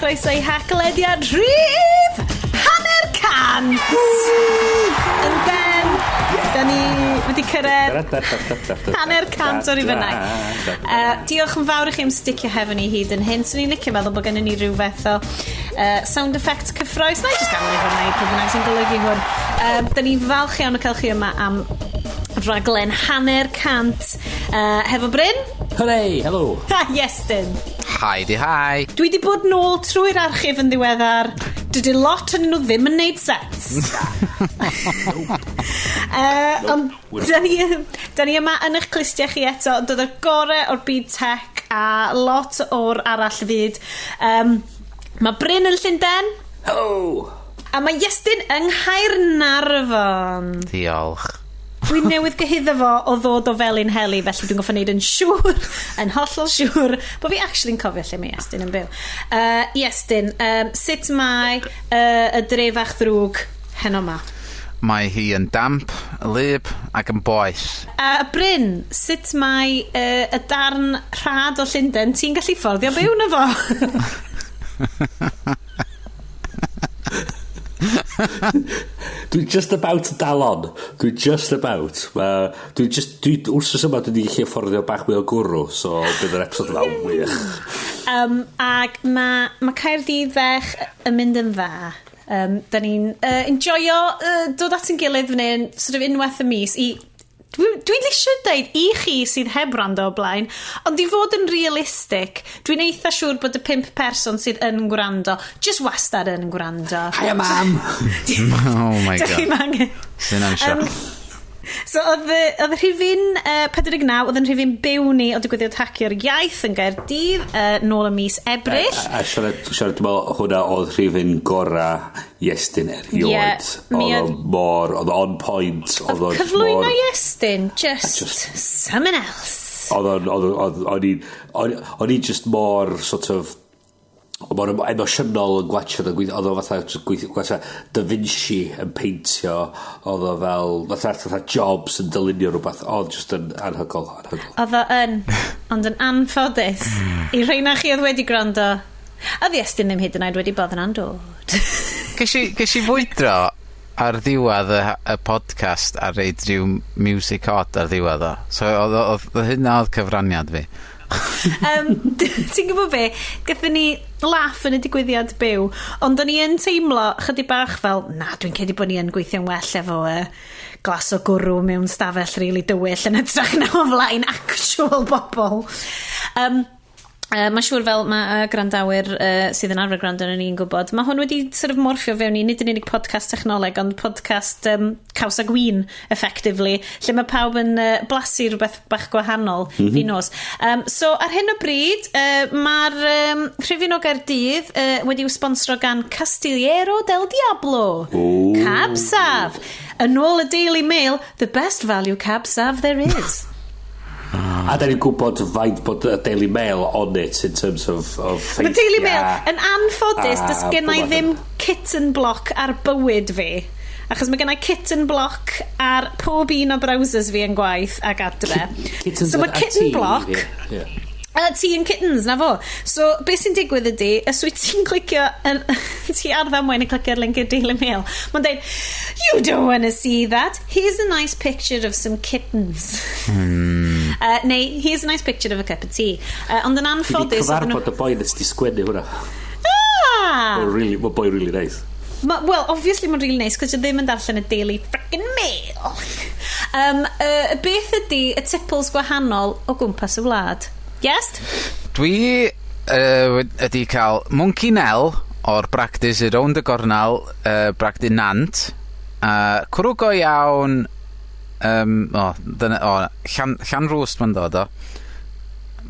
croeso i Haclediad rhif 150! Yn ben, da ni wedi cyrraedd 150 o rifynnau. Diolch yn fawr i chi am sticio hefo ni hyd yn hyn. Swn i'n licio meddwl bod gennym ni rhyw fath o sound effect cyffrous. Na i just gael ni hwnna i pwy bynnag sy'n golygu hwn. Da ni'n falch iawn o cael chi yma am raglen 150 hefo Bryn. Hooray, hello. Ha, Iestyn. Hi di hi. Dwi di bod nôl trwy'r archif yn ddiweddar. Dydy lot yn nhw ddim yn neud sets. Ond da ni yma yn eich clustiau chi eto, yn dod o'r gorau o'r byd tech a lot o'r arall fyd. Mae Bryn yn Llundain. Hello. A mae Iestyn yng Nghaernarfon. Diolch. Dwi'n newydd gyhuddo fo o ddod o Felin Heli, felly dwi'n goffa wneud yn siŵr, yn hollol siŵr, bod fi actually'n cofio lle mae Iestyn yn byw. Iestyn, sut mae y dre fach ddrwg heno ma? Mae hi yn damp, lyb ac yn boeth. Bryn, sut mae y darn rhad o Llundain ti'n gallu fforddio byw na fo? Dwi just about dal on. Dwi just about. Dwi just... Dwi, wrth yma dwi wedi gallu fforddio bach mwy o gwrw, so bydd yr episod yma wych. Ac mae Caerdydd fech yn mynd yn dda. Da ni'n enjoyo dod at ein gilydd fan hyn, sort of unwaith y mis, i... Dwi'n eisiau dweud i chi sydd heb wrando o blaen, ond i fod yn realistic, dwi'n eitha siŵr bod y 5 person sydd yn gwrando, just wastad yn gwrando. Hiya, mam! Oh my Dych god. chi'm angen. Sy'n ansio. So oedd y rhifyn 49, oedd yn rhifyn byw ni o digwyddiad Hacio'r Iaith yn Gaerdydd nôl ym mis Ebrill. A siarad, dwi'n meddwl hwnna oedd rhifyn gora Iestyn erioed. Ie, mi Oedd o mor, oedd o on point. Oedd o'n Cyflwyno mor- Iestyn, just, something else. Oedd o'n, oedd o'n, o'n i'n, o'n i just mor sort of, mor emosiynol yn gwachio yn gweithio, oedd o fatha just gweithio, gwachio Da Vinci yn peintio, oedd o fel, fatha Jobs yn dylunio rhywbeth, oedd just yn anhygoel, anhygoel. Oedd o yn, ond yn anffodus, i rheina chi oedd wedi gwrando, oedd Iestyn ddim hyd yn oed wedi bod yn andod. Ges i fwydro ar ddiwedd y podcast a reid rhyw music odd ar ddiwedd o. So oedd hynna oedd cyfraniad fi. Ti'n gwybod be? Gathon ni laff yn y digwyddiad byw, ond o'n i yn teimlo chydig bach fel, na, dwi'n credu bod ni yn gweithio'n well efo glas o gwrw mewn stafell rili dywyll yn hytrach na o flaen actual bobl. Mae'n siŵr fel mae gwrandawyr sydd yn arfer gwrando arnon ni'n gwybod, mae hwn wedi sort of morffio fewn i nid yn unig podcast technoleg, ond podcast caws a gwin, effectively, lle mae pawb yn blasu rhywbeth bach gwahanol fi nos. So ar hyn o bryd, mae'r rhifyn o Gaerdydd wedi'w sponsro gan Castillero del Diablo. Ooh. Cab Sav. Yn ôl y Daily Mail, the best value cab sav there is. A da ni'n gwybod faint bod y Daily Mail on it in terms of Mae Daily Mail ffeithiau. yn anffodus, A does gen i bob ddim math kitten block ar bywyd fi. Achos mae gen i kitten block ar pob un o browsers fi yn gwaith ac adre. Kittens So mae a kitten tea, block... ie, ie. Tea and kittens, na fo. So, beth sy'n digwydd ydy, os wyt ti'n clicio, ti ar ddamwain yn clicio ar link i'r Daily Mail, mae'n dweud, you don't want to see that. Here's a nice picture of some kittens. Neu, here's a nice picture of a cup of tea. Ond yn Dwi 'di anffodus... oedden nhw- cyfarfod y boi nes di sgwennu hwnna. Ah! Mae'n really, ma' boi really nice. Well, obviously mae'n really nice, cos ddim yn darllen y Daily frickin' Mail. Beth ydy y tipples gwahanol o gwmpas y wlad? Yes? Dwi ydi cael Monkey Nell o'r bragdy sydd rownd y gornel, bragdy Nant. Cwrw go iawn, Llanrwst mae'n dod o.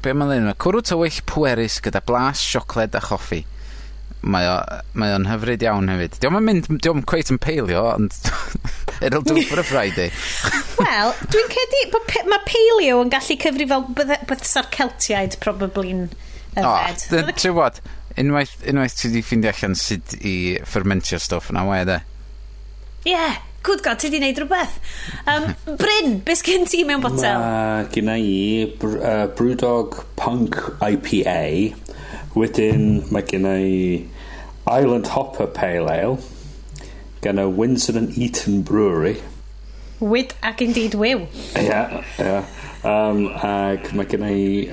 Be mae'n dweud? Cwrw tywyll pwerus gyda blas, siocled a choffi. Mae o'n hyfryd iawn hefyd. Dio'm yn mynd, dio'm cweit yn peilio, ond it'll do for a Friday. Wel, dwi'n credu bod mae peilio yn gallu cyfri fel bydde'r Celtiaid probably'n yfed. O, ti'n gwbod, unwaith ti di ffeindio allan sut i fermentio stwff na we, de. Yeah, good God, ti di wneud rhywbeth. Bryn, beth sgen ti mewn botel? Mae genna i Brewdog Punk IPA. Wedyn mae gen i Island Hopper Pale Ale gan y Windsor and Eton Brewery. Wyd ac indeed wiw. Ia, ia. Ac mae gen i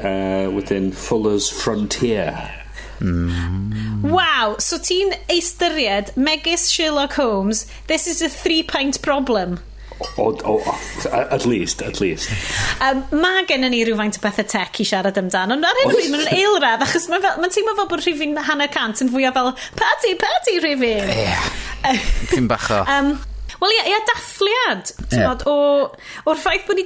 wedyn Fuller's Frontier. Wow, so ti'n ystyried megis Sherlock Holmes, this is a 3 pint problem. O, at least, at least. Mae gen ni rhywfaint o bethau tech i siarad amdano, ond ar hyn o bryd maen nhw'n eilradd, achos mae'n fel, ma teimlo fel bod rhifyn 50 yn fwyaf fel party, party rhifyn. Ie. Pyn bach o. Wel ia, dathliad, ti'n bod, o'r ffaith bod ni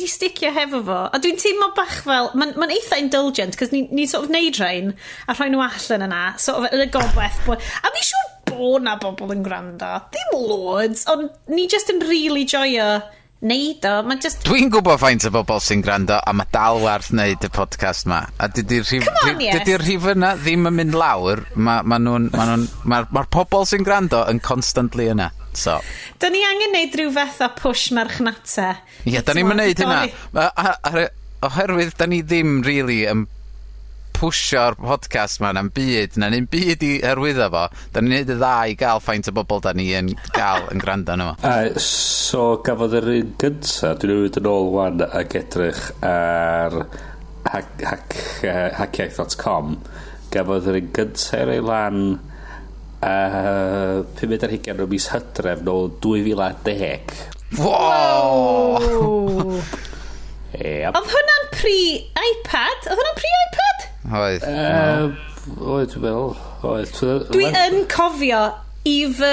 di sticio hefo fo. A dwi'n teimlo bach fel, mae'n ma eitha indulgent, cos ni sort of neud rhain a rhoi nhw allan yna, sort of yn y gobaith bod. A fi siŵr bod na bobl yn gwrando. Ddim loads, ond ni just yn really joio neud o. Mae'n just. Dwi'n gwybod faint o bobl sy'n gwrando a mae dal werth wneud y podcast ma. A dydy'r rhif, Come on, yes. dydy'r rhif yna ddim yn mynd lawr. Mae ma nhw'n... Ma nhw'n Mae'r ma pobl sy'n gwrando yn constantly yna. So, Da ni angen neud rhyw fath o push marchnata. Ie, da ni'n mynd hynna. Oherwydd da ni ddim really yn pwsio'r podcast ma na'n byd, na'n un byd i hyrwyddo fo. Da ni'n neud y dda i gael faint o bobl da ni yn gael yn gwrando arno fo. So gafodd yr un gynta, dwi'n mynd yn ôl wan ac edrych ar hackiaeth.com, gafodd yr un gynta ei lan 5 ar hugain o mis Hydref nôl 2010. Wow! Oh. Yep. Oedd hwnna'n pre-iPad? Oedd hwnna'n pre-iPad? Oedd. Oedd, dwi'n meddwl. Oedd. Dwi yn cofio i fy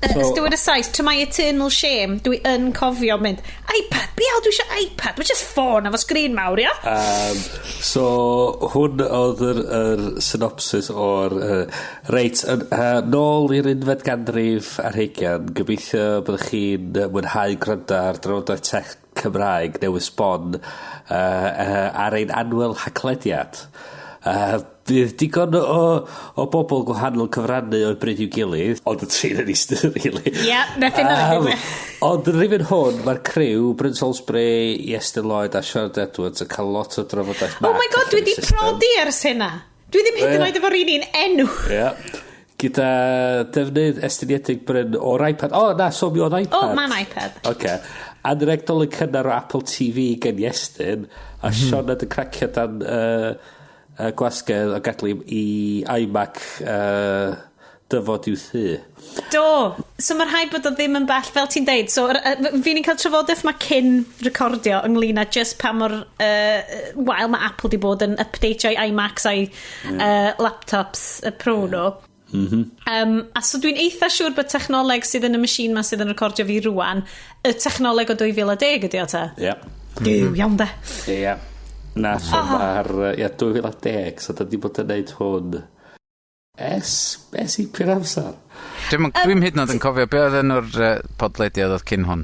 Steward y Sais, to my eternal shame, dwi yn cofio mynd, "iPad, be hell dwi eisiau iPad? Mae just ffôn efo sgrin mawr, ia?" So, hwn oedd yr synopsis o'r... Reit, nôl i'r unfed ganrif ar hugain, gobeithio byddwch chi'n mwynhau gwrando ar drafodaeth tech Cymraeg newydd sbon ar ein annwyl haclediad. Bydd digon o bobl gwahanol cyfrannu o'r bryd i'w gilydd, ond y tri yn eistedd, really. Ie, nothing Ond yn rhifyn hwn, mae'r criw, Bryn Salisbury, Iestyn Lloyd a Siarad Edwards yn cael lot o drafodaeth. Oh my God, dwi di prodi ers hynna. Dwi ddim hyd yn oed efo'r un enw. Ie. Gyda defnydd estynedig Bryn o'r iPad. O, na, so mi oedd iPad. O, ma'n iPad. Oce. Anreg Dolig cynnar o Apple TV gen Iestyn, a Sioned yn cracio dan gwasgedd o gadw i iMac dyfod i'w thŷ. Do. So mae rhaid bod o ddim yn bell, fel ti'n deud. So, fi'n cael trafodaeth ma cyn recordio ynglyn â just pa mor wael mae Apple di bod yn updateio iMacs a'i laptops y Pro nhw. A so dwi'n eitha siŵr bod technoleg sydd yn y machine ma sydd yn recordio fi rwan, y technoleg o 2010 ydi o ta? Ie. Yeah. Duw, iawn de. Ie. Yeah. Na, so oh. Mae'r... Ie, 2010, so da di bod yn neud hwn es i pur amser. Dwi'n dwi hyd yn oed yn cofio be oedd enw'r podlediad oedd cyn hwn.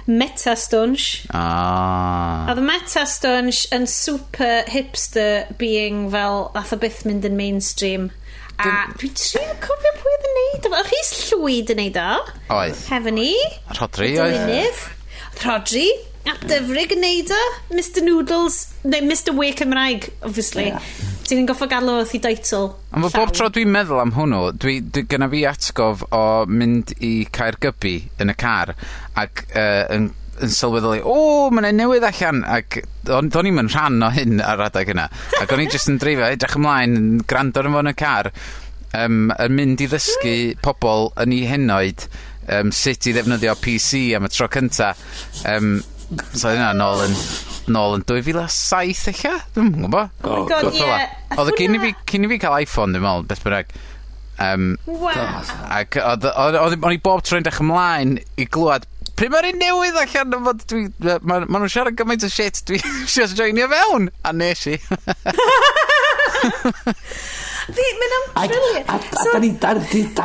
Metastunch. Ah. Oedd Metastunch yn super hipster being fel, nath o byth mynd yn mainstream. A dwi'n trio cofio pwy oedd yn neud o. Oedd Rhys Llwyd yn neud o. Oedd. Hefo ni. Rhodri oedd. Dylunydd. Oedd Rhodri. Ap Dyfrig yn neud o. Mr Noodles. Neu Mr We Cymraeg, obviously. Yeah. Ti'n goffo gadw wrth i deitl. Ond bob tro dwi'n meddwl am hwnnw, dwi gynna fi atgof o mynd i Caergybi yn y car ac yn sylweddoli, o, mae'n un newydd allan, ac o'n i'm yn rhan o hyn ar adeg yna. Ac o'n i jyst yn dreifio, edrych ymlaen, yn gwrando arno fo yn y car, yn mynd i ddysgu pobl yn ei henoed sut i ddefnyddio PC am y tro cynta. So hynna nôl yn 2007 eich? Dwi'm yn gwybod. Oh, God, God. ie. Oedd o cyn i fi cael iPhone, dwi'n meddwl, beth bynnag. Wow. Ac o'n i bob tro'n edrych ymlaen i glwad pryd mae'r un newydd allan yn fod ma nhw'n siarad gymaint o shit dwi eisiau joinio fewn a nes i. Fi, mae'n am A, brilliant. a da ni, da,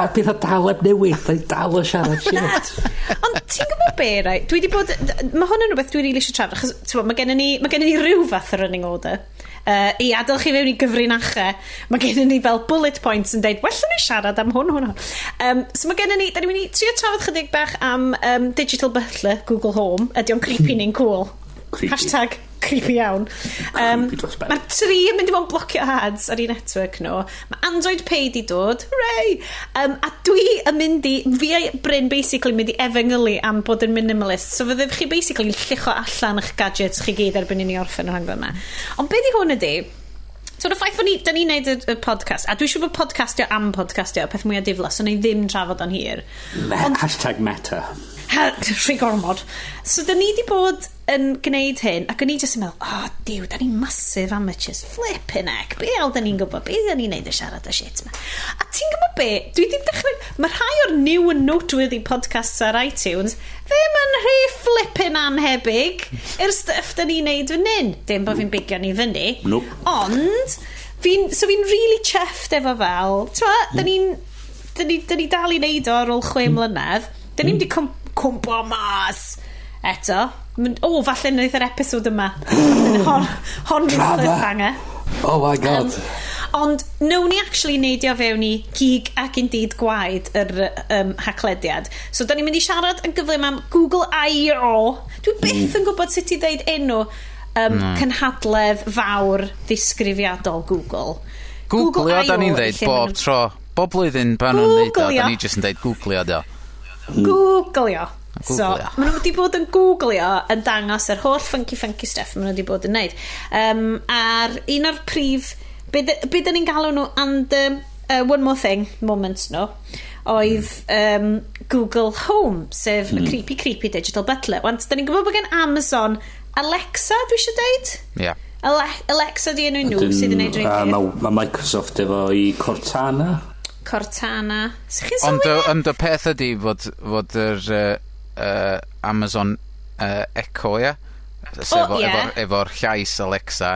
beth o dal heb newid, da ni dal yn siarad shit. Ond ti'n gwybod be, right? Dwi di bod... Mae hwn yn rhywbeth dwi rili eisiau trafod, achos ti'n gwbod, mae gennym ni rhyw fath o running order. I adael chi fewn i gyfrinachau, mae gennym ni fel bullet points yn deud, well ni siarad am hwn, hwn, hwn. So mae gennym ni, da ni'n mynd i trio trafod chydig bach am Digital Butler, Google Home. Ydy o'n creepy neu'n cool? Creepy. Hashtag Creepy iawn. Creepy dros ben. Mae'r tri yn mynd i fod yn blocio ads ar eu network nhw. Mae Android Pay di dod. Hooray! A dwi yn mynd i, fi a Bryn basically mynd i efengylu am bod yn minimalist. So fyddech chi basically llucho allan eich gadgets chi gyd erbyn i ni orffen y rhaglen yma. Ond be di hwn ydi, so y ffaith bod ni, da ni'n neud y podcast, a dwi'n siŵr bod podcastio am podcastio, y peth mwyaf diflas, so ni ddim trafod o'n hir. #meta. Ha, rhy gormod. So, da ni di bod yn gwneud hyn, ac o'n i jyst yn meddwl, oh, diw, da ni'n massive amateurs, flipping heck, be al da ni'n gwybod, be da ni'n neud y siarad y shit ma. A ti'n gwybod be, dwi di dechrau, mae rhai o'r new and noteworthy podcasts ar iTunes, ddim yn rhy flipping anhebyg i'r stuff da ni'n neud fan hyn. Dim bod fi'n bigio ni fyny. Nope. Ond, so fi'n really chuffed efo fel, ti'n da ni dal i neud o ar ôl 6 mlynedd. Da ni'n di cwmpo mas eto. O, falle wneud yr episod yma. Hon fydd Drama. cliffhanger. Oh my God. Ond nawn ni actually neidio fewn i gig ac indeed gwaed yr haclediad. So, da ni'n mynd i siarad yn gyflym am Google I.O. Dwi byth yn gwybod sut i ddeud enw cynhadledd fawr ddisgrifiadol Google. Googlio, da ni'n I.O. dweud lle ma' bob tro. Bob blwyddyn pan nhw'n dweud o, da Googlio. ni jyst yn dweud googlio dio. Googlio. So, Googlio. maen nhw wedi bod yn googlio yn dangos yr holl funky funky stuff maen nhw wedi bod yn neud. A'r un o'r prif, be dyn ni'n galw nhw, and one more thing moments nhw, oedd Google Home, sef y creepy creepy digital butler. Wan, da ni'n gwybod bod gen Amazon Alexa, dwi eisiau deud? Ie. Alexa di enw nhw sydd yn neud rhywun peth. Mae Microsoft efo i Cortana. Cortana. So chi'n Ond sylwi y, na? ond y peth ydy fod yr Amazon Echo, ia? Sef O, ie. Efo'r llais Alexa,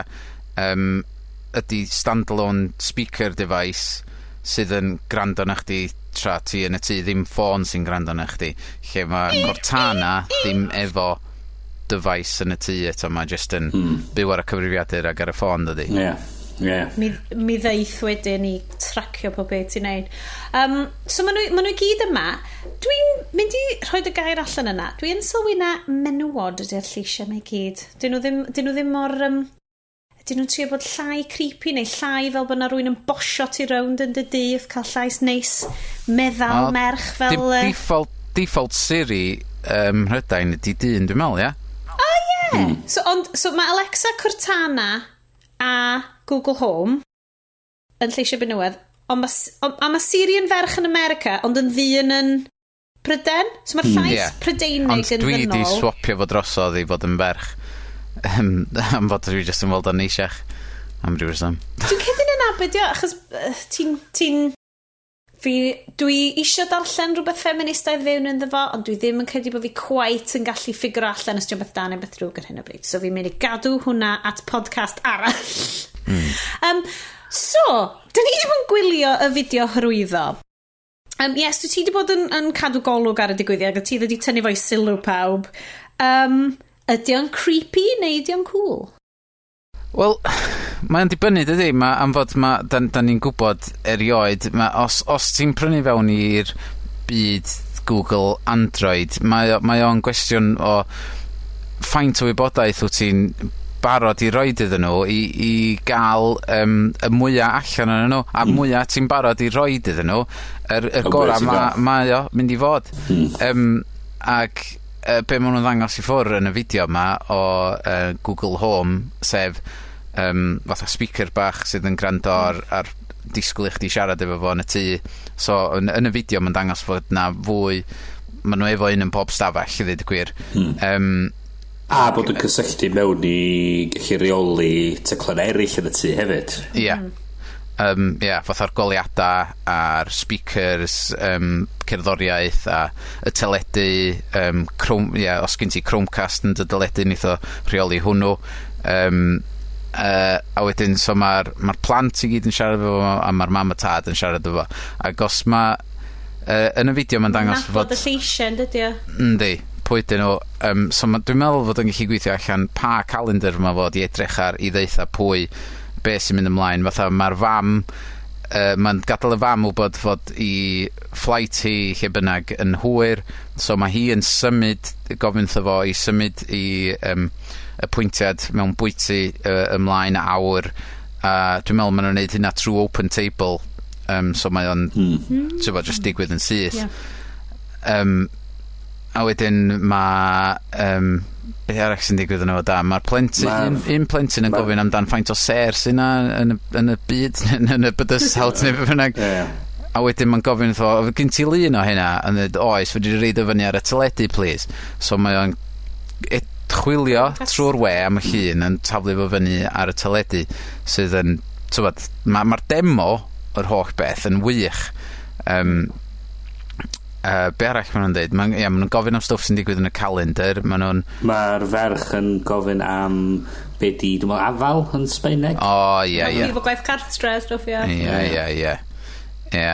ydy standalone speaker device sydd yn gwrando na chdi tra ti yn y tŷ, ddim ffôn sy'n gwrando na chdi. Lle mae Cortana ddim efo device yn y tŷ eto, mae jyst yn byw ar y cyfrifiadur ac ar y ffôn, dydy. Ie. Ie. Mi ddeith wedyn i tracio pob beth ti'n neud. So maen nhw, ma nhw i gyd yma. Dwi'n mynd i rhoi y gair allan yna. Dwi'n sylwi na menywod ydy'r lleisiau yma i gyd. Dyn nhw ddim mor... Dyn nhw'n trio bod llai creepy neu llai fel bod na rywun yn bosio ti rownd yn dy dŷ wrth cael llais neis meddal O, merch fel... Default Siri Mhrydain ydy dyn, dwi'n meddwl, ie? So, ond, so mae Alexa, Cortana a Google Home yn lleisio benywedd, ond mae, a mae Siri yn ferch yn America, ond yn ddyn yn Prydain. So mae'r llais Prydeinig Ond yn dwi di ddynol. swapio fo drosodd i fod yn ferch. Am fod dwi jyst yn weld o'n neisiach. Am ryw reswm. Dwi'n cedyn yn abyd, ia, achos dwi eisiau darllen rhywbeth feministaidd fewn ynddo fo, ond dwi ddim yn credu bod fi quite yn gallu ffigur allan os di'n beth da neu beth drwg ar hyn o bryd. So fi'n mynd i gadw hwnna at podcast arall. So, dyn ni wedi bod yn gwylio y fideo hyrwyddo. Yes, dwi ti wedi bod yn cadw golwg ar y digwyddiad, a ti wedi tynnu fo i sylw pawb. Ydy o'n creepy neu ydy o'n cool? Wel, mae'n dibynnu, dydy? Ma, am fod ma, da ni'n gwybod erioed, ma, os ti'n prynu fewn i'r byd Google Android, mae o'n gwestiwn o faint o wybodaeth wyt ti'n barod i roid iddyn nhw i gael y mwyaf allan ohonyn nhw, a mwyaf ti'n barod i roid iddyn nhw, yr Y gorau mwyaf ti'n gael. mae o mynd i fod. Ac be maen nhw'n ddangos i ffwr yn y fideo yma o Google Home, sef fatha speaker bach sydd yn gwrando ar disgwyl i chdi siarad efo fo yn y tŷ. So yn y fideo mae'n dangos fod na fwy, maen nhw efo un yn pob stafell i ddweud y gwir. A bod yn cysylltu mewn i gallu reoli teclyn eraill yn y tŷ hefyd. Ie. Yeah, fatha'r goleuadau a'r speakers, cerddoriaeth a y teledu, Chrome, yeah, os gen ti Chromecast yn dy deledu, neith o rheoli hwnnw. A wedyn, so mae'r ma plant i gyd yn siarad efo fo, a mae'r mam a tad yn siarad efo fo. Ac os mae, yn y fideo mae'n dangos Nabod fod... y lleisiau, yn dydy o? Yndi, pwy ydyn nhw. So dwi'n meddwl fod yn gallu gweithio allan pa calendar mae fod i edrych ar i ddeutha pwy be sy'n mynd ymlaen. Fatha mae'r fam, mae'n gadael y fam wybod fod i flight hi lle bynnag yn hwyr, so mae hi yn symud, gofyn wrtho fo i symud i apwyntiad mewn bwyty ymlaen awr, a dwi'n meddwl maen nhw'n neud hynna trwy Open Table, so mae o'n ti'n gwbod, just digwydd yn syth. A wedyn mae beth arall sy'n digwydd yn efo da? Mae'r plentyn, un plentyn yn gofyn amdan faint o ser sy'n na yn y byd, yn y bydysawd neu beth bynnag. A wedyn mae'n gofyn wrtho, "Gen ti lun o hynna?" A dweud, "Oes, fedri di roid o fyny ar y teledu, please?" So mae o'n chwilio trwy'r we am y llun yn taflu fo fyny ar y teledu sydd yn, t'wod, ma demo yr holl beth yn wych. Be arall maen nhw'n dweud? Ia, maen nhw'n gofyn am stwff sy'n digwydd yn y calendar. Maen nhw'n Mae'r ferch yn gofyn am be di, dwi'n meddwl, afal yn Sbaeneg. O, ie, ie. Efo gwaith cartre, stwff, ie. Ie.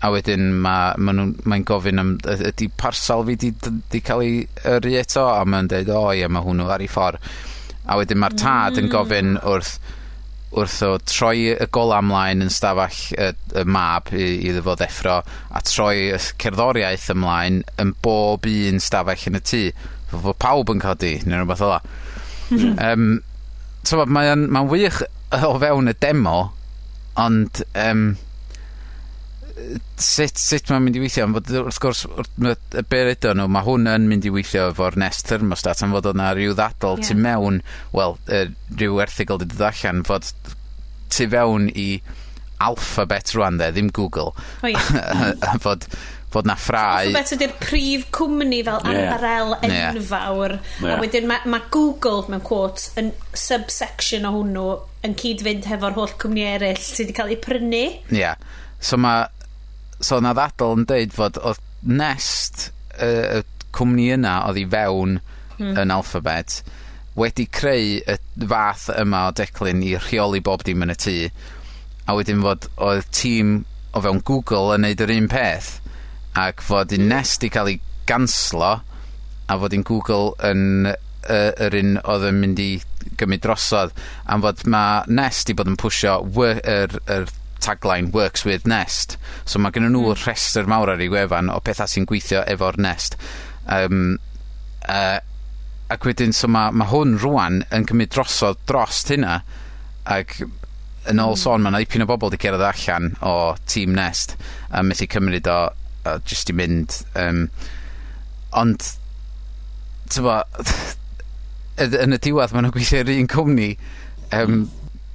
A wedyn ma nhw'n, mae'n gofyn am, ydy parsal fi di cael ei yrru eto? A mae'n dweud, "O ie, mae hwnnw ar ei ffordd." A wedyn mae'r tad yn gofyn wrth o troi y gola ymlaen yn stafell y mab iddo fo ddeffro a troi y cerddoriaeth ymlaen yn bob un stafell yn y tŷ. Fo pawb yn codi, neu rhywbeth fel 'a. So, mae'n wych o fewn y demo, ond sut mae'n mynd i weithio? Am fod, wrth gwrs, be ydyn nhw, mae hwn yn mynd i weithio efo'r Nest thermostat, am fod o'na rhyw ddadl tu mewn, wel, rhyw erthygl wedi dod allan, fod tu fewn i Alphabet rwan de, ddim Google. O, ie. A fod na ffrau. Alphabet ydy'r prif cwmni fel umbrella enfawr. A wedyn ma Google, mewn quotes, yn subsection o hwnnw yn cyd-fynd hefo'r holl cwmni eraill sydd wedi cael eu prynu. Ie. Yeah. So na ddadl yn deud fod oedd Nest, y cwmni yna oedd i fewn yn Alphabet, wedi creu y fath yma o declyn i rheoli bob dim yn y tŷ, a wedyn fod oedd tîm o fewn Google yn neud yr un peth, ac fod un Nest i cael ei ganslo, a fod un Google yn yr un oedd yn mynd i gymryd drosodd, am fod mae Nest i bod yn pwsio yr tagline "Works with Nest". So mae gen nhw rhestr mawr ar ei gwefan o pethau sy'n gweithio efo'r Nest. Ac wedyn, so ma hwn rwan yn cymryd drosodd drost hynna, ac yn ôl sôn, mae yna dipyn o bobl wedi cerdded allan o Team Nest a methu cymryd o just i mynd. Ond, t'bo, yn y diwedd maen nhw'n gweithio i'r un cwmni.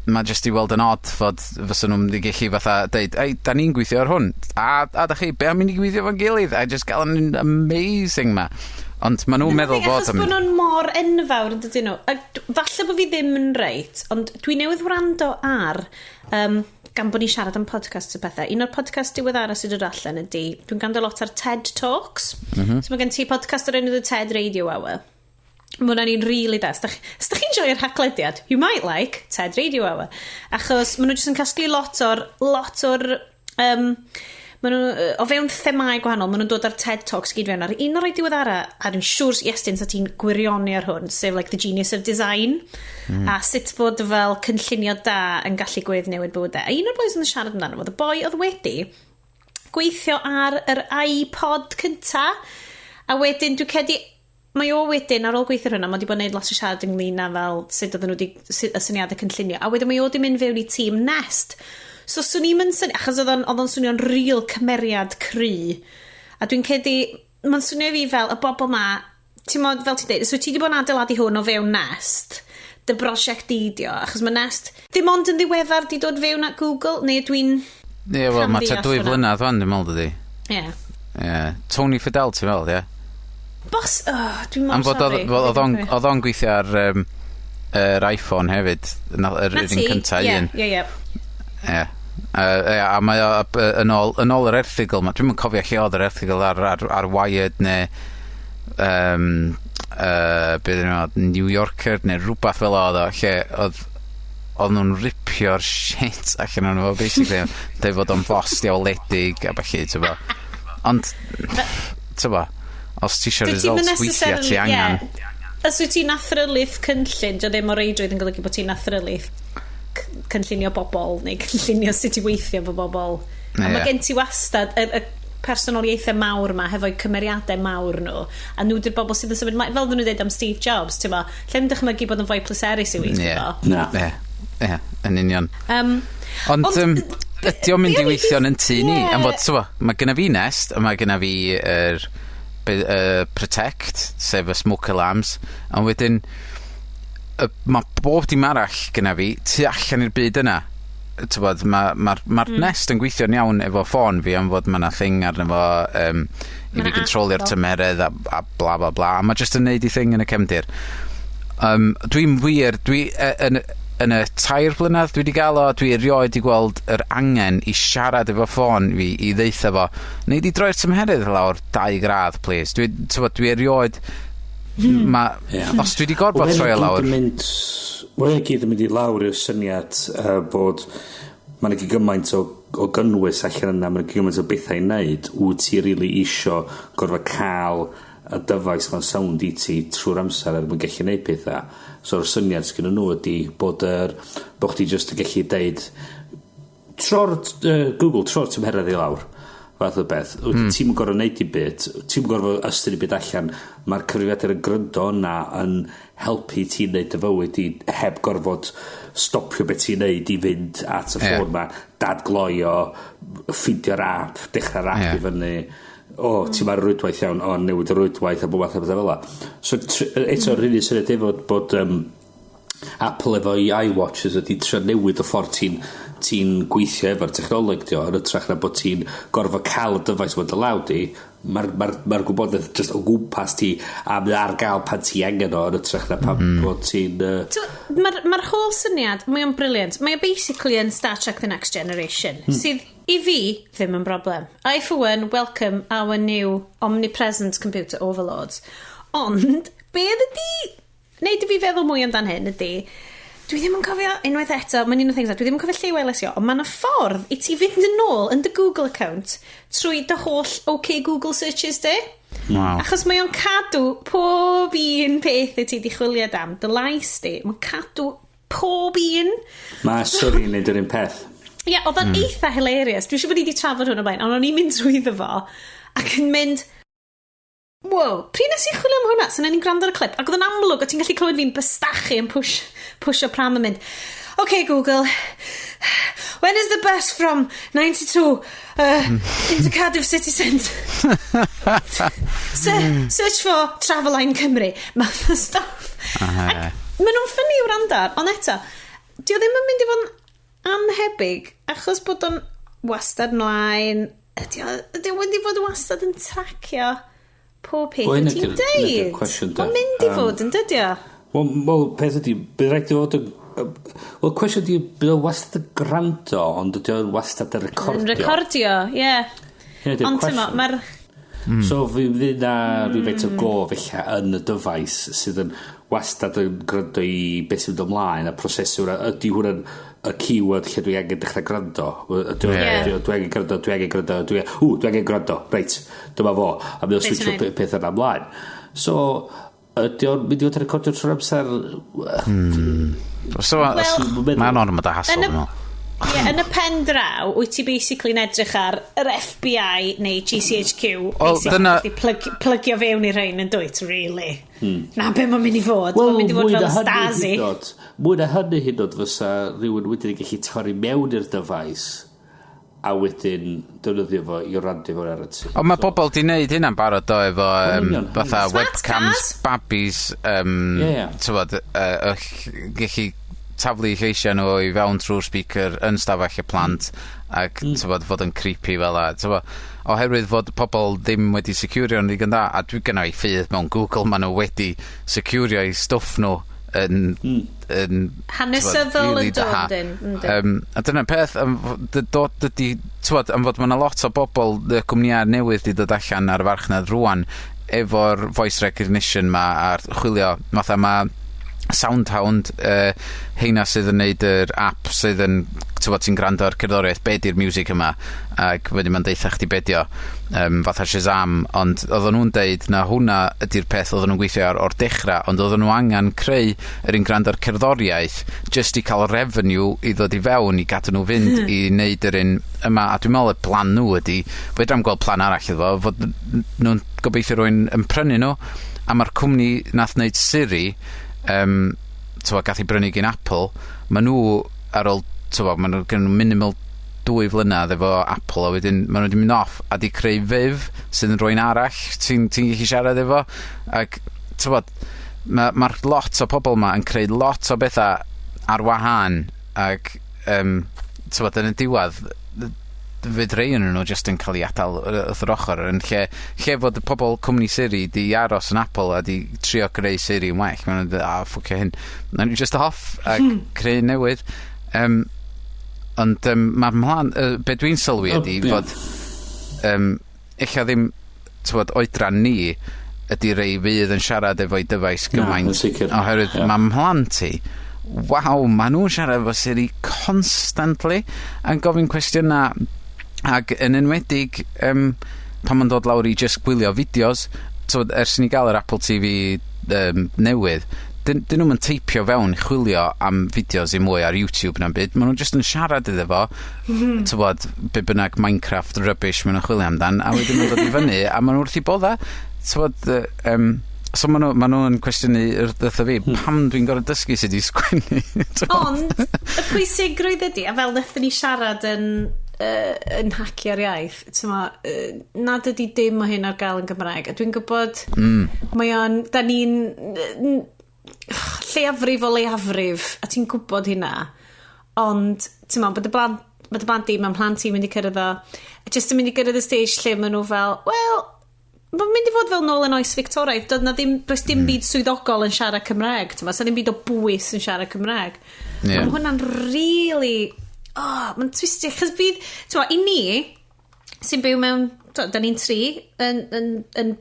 Mae jyst i weld yn odd fod fysa nhw'n mynd i gallu fatha deud, "Ei, da ni'n gweithio ar hwn, a da chi, be am i ni gweithio fo'n gilydd?" A just gael yn amazing ma. Ond maen nhw'n meddwl fod Achos bod nhw'n mor enfawr yn dydyn nhw. A falle bod fi ddim yn reit, ond dwi newydd wrando ar, gan bod ni'n siarad am podcasts a pethau, un o'r podcast diweddara sydd dod allan ydy, dwi'n gwrando lot ar TED Talks. So mae gen ti podcast o'r enw The TED Radio Hour. Mae hwnna'n un really da. Os da chi'n joio'r Haclediad, you might like TED Radio Hour. Achos maen nhw jyst yn casglu lot o'r, maen nhw, o fewn themau gwahanol, maen nhw'n dod ar TED Talks gyd fewn. Ar un o'r rhai diweddara, a dwi'n siŵr, Iestyn, sa ti'n gwirioni ar hwn, sef like The Genius of Design, a sut bod fel cynllunio da yn gallu gweddnewid bywydau. A un o'r boys yn siarad amdano, oedd y boi oedd wedi gweithio ar yr iPod cynta, a wedyn dwi'n credu mae o wedyn, ar ôl gweithio ar hwnna, mae wedi bod yn neud lot o siarad ynglyn â fel sut oedden nhw wedi, sut, y syniadau cynllunio. A wedyn mae o wedi mynd fewn i tîm Nest. So swn i'n mynd syni, achos oedd o'n swnio'n real cymeriad cry. A dwi'n credu, mae'n swnio i fi fel y bobl ma, ti'n modd, fel ti'n dweud, so ti wedi bod yn adeiladu hwn o fewn Nest, dy brosiect di dio, achos mae Nest ddim ond yn ddiweddar di dod fewn at Google, neu dwi'n Ie, wel, mae tua camddeall 2 hwnna. flynedd fan, dwi'n meddwl, dydi. Ie. Yeah. Ie. Tony Fadell, ti'n meddwl, ie? Bos, oh, dwi'n mor Am fod sorry. oedd o'n gweithio ar yr iPhone hefyd, yr Na un ti, cynta ie, un. Ie, ie. Ie. Ie, a mae o yn ôl yr erthygl, dwi'm yn cofio lle oedd yr erthygl ar Wired neu be ydyn nhw, New Yorker neu rhywbeth fel oedd o, lle oedd nhw'n ripio'r shit allan o'n fo, basically, dweud fod o'n fos diawledig a ballu, ti'n bo. Ond, ti'n bo, os ti eisiau Dwyt ti'm yn results weithiau, ti necessarily- angen. ie. Os wyt ti'n athrylith cynllun, dio ddim o reidrwydd yn golygu bod ti'n athrylith cynllunio bobl neu cynllunio sut i weithio efo bobl. A mae gen ti wastad y personoliaethau mawr ma hefo'u cymeriadau mawr nhw, a nhw di'r bobl sydd yn symud ymlaen, fel oedden nhw'n dweud am Steve Jobs, ti'n bo, lle yn dychmygu bod yn fwy pleserus i weithio fo. Na. Ie, yeah, yn union. Ond ydy o'n mynd be i o'n i weithio yn tŷ ni? Am fod, t'bo, mae genna fi Nest, a mae genna fi yr Protect, sef y smoke alarms, a wedyn mae bob dim arall genna fi tu allan i'r byd yna. T'bod, mae'r ma Nest yn gweithio'n iawn efo ffôn fi am fod mae 'na thing arno fo i Ma' fi 'na app controlio'r fo. tymeredd a bla bla bla, a mae jyst yn neud i thing yn y cefndir. Dwi'n wir, dwi yn y 3 blynedd dwi wedi gael o, dwi erioed i gweld yr angen i siarad efo ffôn fi i ddeutha fo, "Nei di droi'r tymheredd lawr 2 gradd, please?" Dwi, t'bod, dwi erioed, ma, os dwi wedi gorfod Wel, troi o hynny lawr, gyd yn mynd. Wel, hynny gyd yn mynd i lawr i'r syniad bod mae'n gyd gymaint o gynnwys allan yna, mae'n gymaint o bethau i wneud, wyt ti really isio gorfod cael y dyfais ma'n sownd i ti trwy'r amser er mwyn gallu neud pethau? So'r syniad sgyn nhw ydy bod chdi just yn gallu deud, "Tro'r Google, tro'r tymheredd i lawr," fath o beth. Ti'n gorfod neud i byd, ti'n gorfod ystod i byd allan, mae'r cyfrifiadur yn gryndo yna yn helpu ti wneud dy fywyd i heb gorfod stopio beth ti'n neud i fynd at y ffôn ma, dadgloio, ffeindio'r app, dechrau'r app i fyny. O, ti'n ma'r rwydwaith iawn, o, newid y rwydwaith a bob math o bethau fel 'la. So, eto, mm. rili syniad efo bod Apple efo i iWatches ydy trio newid y ffordd ti'n gweithio efo'r technoleg di o, yn hytrach na bod ti'n gorfod cael y dyfais mewn dy law di, mae'r ma gwybodaeth just o gwmpas ti a mae ar gael pan ti angen o yn hytrach na pan bod ti'n Mae'r ma whole syniad, mae o'n brilliant. Mae o basically yn Star Trek The Next Generation, sydd i fi ddim yn broblem. I for one welcome our new omnipresent computer overlords. Ond, be ydy neud i fi feddwl mwy amdan hyn ydy, dwi ddim yn cofio, unwaith eto, mae'n un o things, dwi ddim yn cofio lle weles i o, ond mae yna ffordd i ti fynd yn ôl yn dy Google account trwy dy holl OK Google searches di. Achos mae o'n cadw pob un peth i ti di chwilio am, dy lais di, mae'n cadw pob un. Mae Siri yn neud yr un peth. Ie, yeah, oedd o'n eitha hilarious. Dwi'n siŵr bod ni wedi trafod hwn o blaen, ond o'n i'n mynd trwyddo fo ac yn mynd, "Wow, pryd nes i chwilio am hwnna?" So ni'n gwrando ar y clip, ac oedd yn amlwg, o ti'n gallu clywed fi'n bystachu yn push o pram yn mynd, "OK Google, when is the bus from 92 into Cardiff City Centre? Search for Traveline Cymru." Math o stuff. Ac maen nhw'n funny i wrando ar, ond eto, di o ddim yn mynd i fod yn anhebyg, achos bod o'n wastad mlaen, ydy o mynd i fod wastad yn tracio pob peth Wel, wyt hynna ti'n 'di'r- hynna 'di'r deud? cwestiwn, de. Mae'n mynd i fod yn dydy o? Wel, peth ydy, bydd rhaid i fod yn. Wel, cwestiwn ydy, bydd o wastad yn gwrando, ond ydy o'n wastad yn recordio? Yn recordio, ie. Hynna 'di'r Ond ti'n cwestiwn. mae'r So fi fydd na rhywfaint o gof ella yn y dyfais sydd yn wastad yn gwrando i beth sy'n mynd ymlaen a prosesu hwnna. Ydy hwnna'n y keyword lle dwi angen dechrau gwrando? Ydy dwi angen gwrando, dwi angen gwrando, dwi angen gwrando, reit, dyma fo. A mae o'n Reit, switcho reit. peth yna ymlaen. So, ydy o'n mynd i fod yn recordio trwy'r amser? So, Wel, mae'n ormod o hassle, dwi'n meddwl. Ie, yn y pen draw, wyt ti basically'n edrych ar yr FBI neu GCHQ. Wel, basically, gallu plygio fewn i'r rhain yn dwyt, really? Na, be mae'n mynd i fod? Mae'n mynd i fod mwy fel na hynny Stasi. hyd yn oed- Mwy na hynny hyd yn oed fysa rhywun wedyn yn gallu torri mewn i'r dyfais a wedyn defnyddio fo i wrando fo ar y tŷ. Ond mae bobl di wneud hynna'n barod do efo union. fatha Smart webcams, cars. babis, Ie, ie. t'wod, gallu taflu lleisiau nhw i fewn trwy'r speaker yn stafell y plant ac t'wod, fod yn creepy fel 'a. T'wod, oherwydd fod pobl ddim wedi securio'n ddigon da, a dwi gynna i ffydd mewn Google, maen nhw wedi securio i stwff nhw yn Hanesyddol t'wod, really yn dod da. yndyn. A dyna'r peth, dydy, t'wod, am fod ma' 'na lot o bobl, y cwmnïau newydd 'di dod allan ar y farchnad rwan efo'r voice recognition ma a'r chwilio, fatha ma Soundhound, heina sydd yn neud yr app sydd yn, t'wod, ti'n gwrando ar cerddoriaeth, be di'r music yma, ac wedyn ma'n deutha chdi be 'di o, fatha Shazam. Ond oedden nhw'n deud na hwnna ydy'r peth oedden nhw'n gweithio ar o'r dechrau, ond oedden nhw angen creu yr un gwrando ar cerddoriaeth just i cael revenue i ddod i fewn i gadw nhw fynd i neud yr un yma. A dwi'n meddwl y plan nhw ydy, fedrai'm gweld plan arall iddo fo, fod nhw'n gobeithio rywun yn prynu nhw, a mae'r cwmni nath wneud Siri, t'mo', gath ei brynu gin Apple, ma' nhw ar ôl, t'mo', ma' nhw gen nhw minimal 2 flynedd efo Apple, a wedyn ma' nhw wedi mynd off a 'di creu Viv sydd yn rywun arall ti'n gallu siarad efo, ac t'mod, ma'r lot o pobl 'ma yn creu lot o betha ar wahân, ac t'mod, yn y diwedd fydd rei ohonyn nhw jyst yn cael ei adael wrth yr ochr yn lle fod y pobl cwmni Siri di aros yn Apple a di trio greu Siri yn well. Ma' nhw'n dweud, "A ffwcio hyn, nawn ni just off a creu newydd." Ond ma' mlaen, be dwi'n sylwi ydy fod ella ddim, t'mod, oedran ni ydy rei fydd yn siarad efo'i dyfais gymaint. Yn sicr. Oherwydd ma' mhlant i, waw, ma' nhw'n siarad efo Siri constantly yn gofyn cwestiynau, ac yn enwedig pan ma'n dod lawr i just gwylio fideos. T'mod, ers i ni gael yr Apple TV newydd, dyn nhw'm yn teipio fewn i chwilio am fideos i mwy ar YouTube na'n byd. Ma' nhw jyst yn siarad iddo fo, t'mod, be bynnag Minecraft rubbish ma' nhw'n chwilio amdan, a wedyn ma'n dod i fyny, a ma' nhw wrth i bodda. T'mod, so ma' nhw'n cwestiynu wrtho fi, pam dwi'n gorfod dysgu sut i sgwennu? T'mod? Ond, y pwysigrwydd ydy, a fel wnaethon ni siarad yn Hacio'r Iaith, t'mo, nad ydy dim o hyn ar gael yn Gymraeg. A dwi'n gwybod, mae o'n, da ni'n lleiafrif o leiafrif, a ti'n gwybod hynna. Ond, ti'n mo, bod y blant di, mae'n plant i'n mynd i cyrraedd o, jyst yn mynd i gyrraedd y stage lle maen nhw fel, wel, mae'n mynd i fod fel nôl yn oes Victoraidd. Doedd na ddim, does dim byd swyddogol yn siarad Cymraeg. Ti'n sa ddim byd o bwys yn siarad Cymraeg. Mae hwnna'n really... Oh, mae'n twistio. Chos fydd... Ti'n mo, i ni, sy'n byw mewn... Da ni'n tri, yn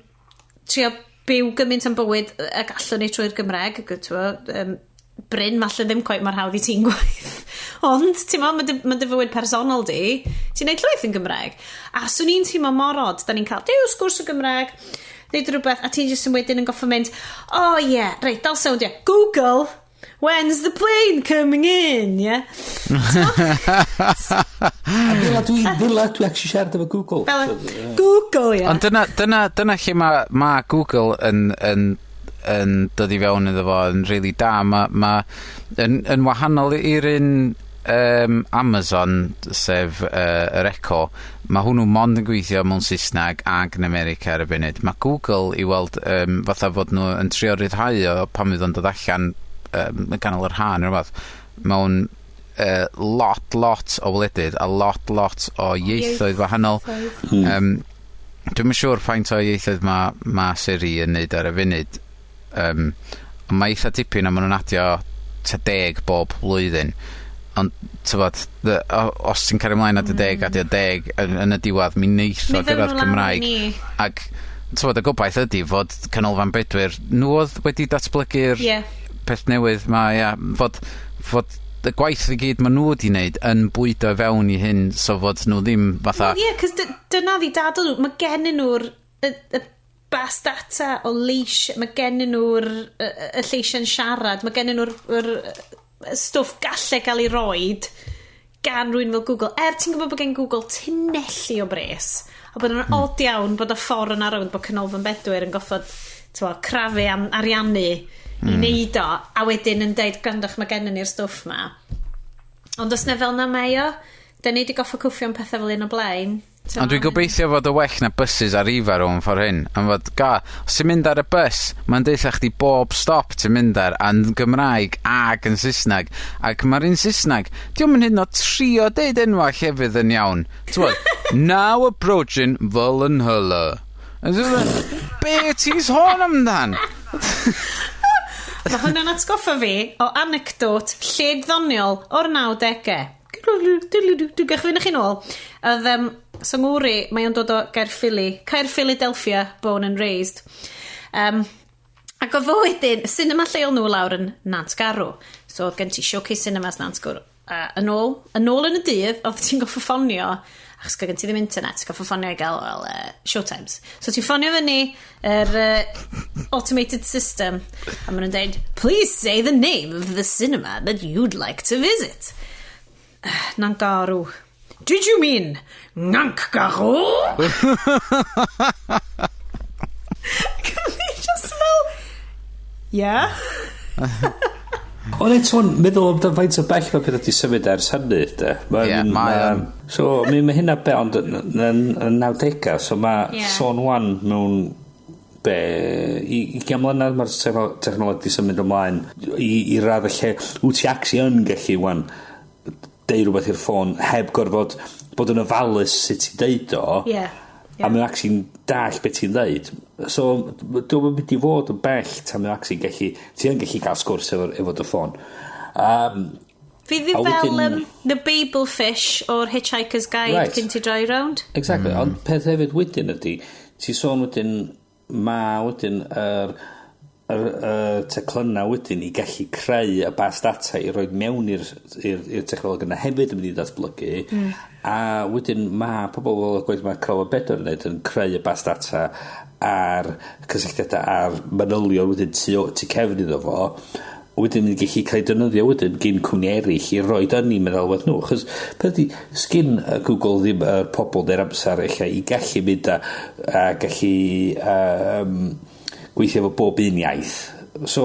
trio byw gymaint am bywyd ag allwn ni trwy'r Gymraeg. Ac, t'mo, Bryn, falle ddim quite mor hawdd i ti'n gwaith. Ond, ti'n mo, ma dy fywyd personol di, ti'n neud llwyth yn Gymraeg. A swn i'n teimlo mor od, da ni'n cael, dew, sgwrs o Gymraeg, neud rhywbeth, a ti'n jyst yn wedyn yn goffo mynd, "Oh yeah, reit, dal sound, yeah, Google, when's the plane coming in?" Yeah? A fel dwi actually siarad efo Google. Fel, Google, yeah. Ond dyna lle ma Google yn dod i fewn iddo fo yn really da. Ma yn wahanol i'r un Amazon, sef yr Echo, mae hwnnw mond yn gweithio mewn Saesneg ag yn America ar y funud. Mae Google i weld fatha fod nhw yn trio ryddhau o pan fydd o'n dod allan yn ganol yr ha neu rhywbeth mewn lot, lot o wledydd a lot, lot o ieithoedd wahanol. Dwi'm yn siŵr faint o ieithoedd ma Siri yn neud ar y funud. Ond mae eitha dipyn a ma' nhw'n adio tua 10 bob blwyddyn. Ond, t'mod, os ti'n cario ymlaen adio 10, adio 10, yn y diwedd, mi neith o Mi ddown gyrraedd nhw lawr i Cymraeg. ni. Ac, t'mod, y gobaith ydy fod Canolfan Bedwyr, nhw oedd wedi datblygu'r peth newydd ma, ia, fod y gwaith i gyd ma nhw wedi wneud yn bwydo i fewn i hyn, so fod nhw ddim fatha... Wel, ie, cos dyna ddi dadl nhw. Mae gennyn nhw'r y bas data o leis, mae gennyn nhw'r y lleisiau'n siarad, mae gennyn nhw'r y stwff galle gael ei roid gan rywun fel Google. Er ti'n gwybod bod gen Google tunelli o bres, a bod yn od iawn bod y ffordd yna rownd bod Canolfan Bedwyr yn goffod, t'mo, crafu am ariannu i neud o, a wedyn yn deud, "Gwrandwch, mae gennyn ni'r stwff ma." Ond os na fel na mae o, da ni wedi goffo cwffio am pethau fel un o blaen. T'mo, Ond dwi'n gobeithio fod o well na buses Arriva rownd ffordd hyn. Am fod, ga, os ti'n mynd ar y bus, mae'n deutha chdi bob stop ti'n mynd ar, yn Gymraeg ag yn Saesneg. Ac mae'r un Saesneg, diolch yn hyd yn oed trio deud enwa llefydd yn iawn. T'mod, "Now approaching Fulham." Be ti'n sôn amdan? Mae hwnna'n atgoffa fi o anecdote lled ddoniol o'r 90au. Dwi'n gach fynd chi nôl. Oedd, so ngwri, mae o'n dod o Gaerffili. Caerffili Delphia, born and raised. Um, Ac oedd o wedyn, cinema lleol nhw lawr yn Nantgarw. So oedd gen ti Showcase Cinemas Nantgarw. A yn ôl yn y dydd, oedd ti'n goffa ffonio, achos gen ti ddim internet, ti'n goffa ffonio i gael, well, showtimes. So ti'n ffonio fyny yr automated system, a maen nhw'n dweud, "Please say the name of the cinema that you'd like to visit." Nantgarw. "Did you mean Nankgarw?" Can just fel, "Yeah." Ond eto'n meddwl amdan faint o bell mae pethau wedi symud ers hynny, de. Ie, mae o'n. So, mi mae hynna be, ond yn 90au, so mae sôn wan mewn be, i 20 mlynedd mae'r technoleg wedi symud ymlaen i radd y lle wyt ti actually yn gallu wan deud rhywbeth i'r ffôn heb gorfod bod yn ofalus sut ti'n deud o. A mae'n actually'n dall beth ti'n ddeud. So, dwi'n mynd i fod yn bell tan mae'n actually gallu, ti yn gallu gael sgwrs efo dy ffôn. Fydd i A fel wedyn the Babel Fish o'r Hitchhiker's Guide cyn ti droi round. Exactly, ond peth hefyd wedyn ydy, ti sôn wedyn, ma wedyn yr teclynna wedyn i gallu creu y bas data i roi mewn i'r technoleg yna hefyd yn mynd i ddatblygu. A wedyn ma pobl fel y gwaith mae Crawl Bedwar yn neud yn creu y bas data a'r cysylltiadau a'r manylion wedyn tu cefn iddo fo, wedyn yn gallu cael ei defnyddio wedyn gyn cwmni eraill i roi yn eu meddalwedd nhw. Chos peth ydi, sgyn Google ddim yr pobl neu'r amser eich i gallu mynd a gallu gweithio efo bob un iaith. So,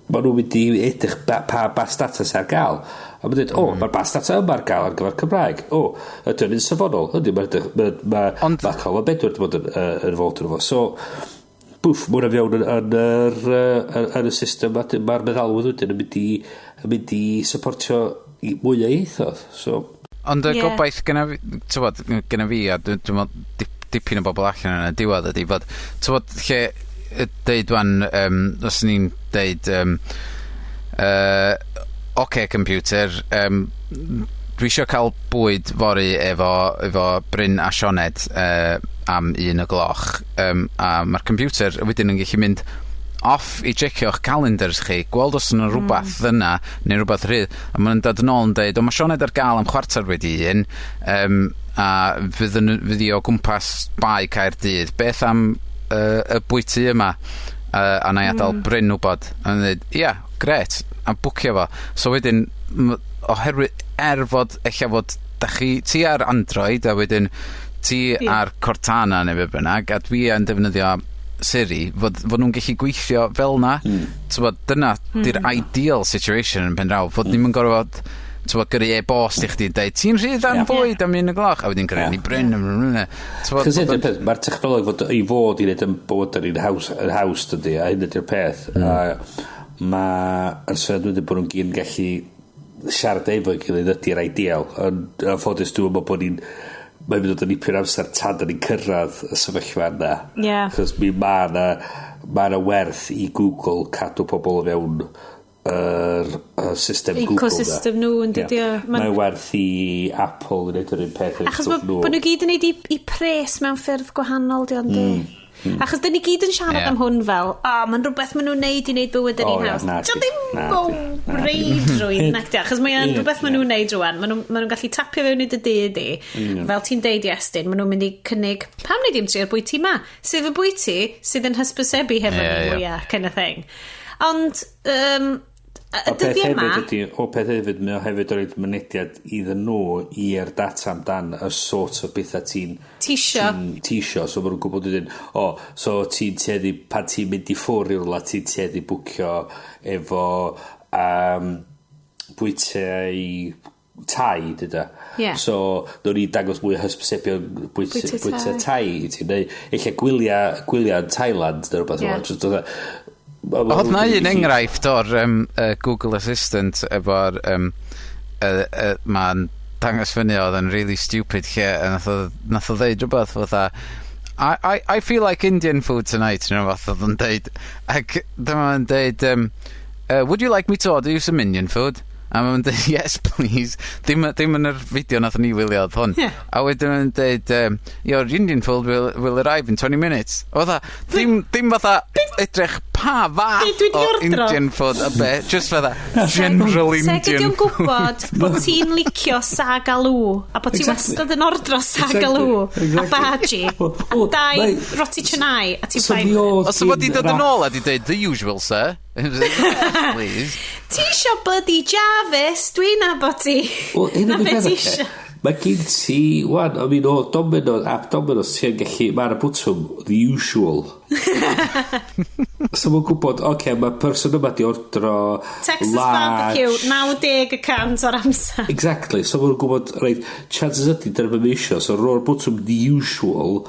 maen nhw'n mynd i edrych pa bas data sy'n ar gael. A maen dweud, "O, mae'r bas data yma ar gael ar gyfer Cymraeg. O, ydy o'n un safonol? Ydy, mae'n ma, ma Crawl Bedwar wedi bod yn involved yn efo." So, bwff, mae hwnna fewn yn y system a mae'r meddalwedd wedyn yn mynd i supportio mwy o ieithoedd. So, Ond y gobaith gyna fi, t'wod, gyna fi, a dwi'n meddwl dipyn o bobl allan yn y diwedd ydy fod, t'wod, lle deud wan, os ni'n deud, "OK computer, dwi isio cael bwyd fory efo Bryn a Sioned am 1 y gloch," a mae'r computer wedyn yn gallu mynd off i checio'ch calendars chi, gweld os yna rhywbeth yna, neu rhywbeth rhydd, a ma'n dod yn ôl yn deud, "O, mae Sioned ar gael am 1:15, a fydd hi o gwmpas Bae Caerdydd. Beth am y bwyty yma?" A na i adael Bryn wybod. A ma'n dweud, "Ia, gret," a bwcio fo. So wedyn, oherwydd, er fod, ella fod, da chi, ti ar Android, a wedyn ti ar Cortana neu be bynnag, a dwi yn defnyddio Siri, fod nhw'n gallu gweithio fel na. T'mod, dyna di'r ideal situation yn pen draw, fod ni'm yn gorfod, t'mod, gyrru e-bost i chdi yn deud, "Ti'n rhydd am bwyd am 1 y gloch?" A wedyn gyrru ni Bryn. T'mod, Cos hyn yw'r peth, mae'r technoleg fod i fod i wneud yn bod yn haws, yn haws dydy, a hyn ydy'r peth. A mae'r syniad wedyn bod nhw'n gyd yn gallu siarad efo'i gilydd ydy'r ideal. Ond yn anffodus dwi'n meddwl bod ni'n mae'n mynd o dipyn amser tan da ni'n cyrraedd y sefyllfa yna. Chos mi ma na werth i Google cadw pobl o fewn yr system Google 'na. Ecosystem nhw yn dydi o. Mae werth i Apple yn neud yr un peth efo Achos stwff bod nhw. bo nhw gyd yn neud i pres mewn ffyrdd gwahanol, di ond mm. Achos dyn ni gyd yn siarad am hwn fel, "O, oh, mae'n rhywbeth maen nhw'n neud i neud bywyd yn O, un ie, haws." na Dio di, ddim na o di, na di. reidrwydd, nac di, achos mae'n rhywbeth maen nhw'n neud rwan. Maen nhw'n gallu tapio fewn i dy dŷ di. Fel ti'n deud, Iestyn, maen nhw'n mynd i cynnig, "Pam wneud dim trio'r bwyty ma?" Sef y bwyty sydd yn hysbysebu hefo ni mwyaf, kind of thing. Ond, y O peth dyddiau yma, hefyd ydy, o peth hefyd, mae o hefyd yn rhoi mynediad iddyn nhw i'r data amdan y sort o bethau ti'n Tisio. ti'n tisio, so maen nhw'n gwybod wedyn, o, so ti'n tueddu, pan ti'n mynd i ffwrdd i rwla, ti'n tueddu bwcio efo bwytai Thai, dyda. So, nhw'n ni dangos mwy o hysbysebion bwyta, Bwyty bwyta Thai. Thai i ti, neu eich gwyliau yn Thailand, neu rhywbeth fel 'na. Jyst Oedd na un enghraifft o'r Google Assistant efo'r mae'n dangos fyny oedd yn really stupid lle a nath o ddeud rhywbeth fatha, "I feel like Indian food tonight," neu rhywbeth oedd yn deud, ac dyma yn deud, "Would you like me to order you some Indian food?" A mae'n dweud, "Yes, please." Ddim yn yr fideo nath ni wylio oedd hwn. A wedyn mae'n dweud, "Your Indian food will arrive in 20 minutes." O fatha, ddim fatha edrych pa fath Be dwi 'di o ordro? Indian food a be, just fatha general Seg ydi Indian o'n gwybod bod ti'n licio saag aloo a bod ti wastad yn ordro saag aloo a bhaji a Wel, dau roti canai a ti'n So fine. mi oedd Os o fod i gyn dod yn yr ôl a di dweud, "The usual, sir." "Yes, please." Ti isio bloody Jarvis, dwi'n nabod ti. Wel, hyn Na ydy'r be peth, ti ocê. isio. Mae gen ti, wan, I mean, o Domino's, app Domino's, ti'n gallu, mae'r bwtwm, "the usual". So mae'n gwybod, oce, okay, mae person yma di ordro Texas large. barbecue, 90% o'r amser. Exactly, so mae'n gwybod, reit, chances ydy, dyna beth mae isio, so roi'r bwtwm "the usual",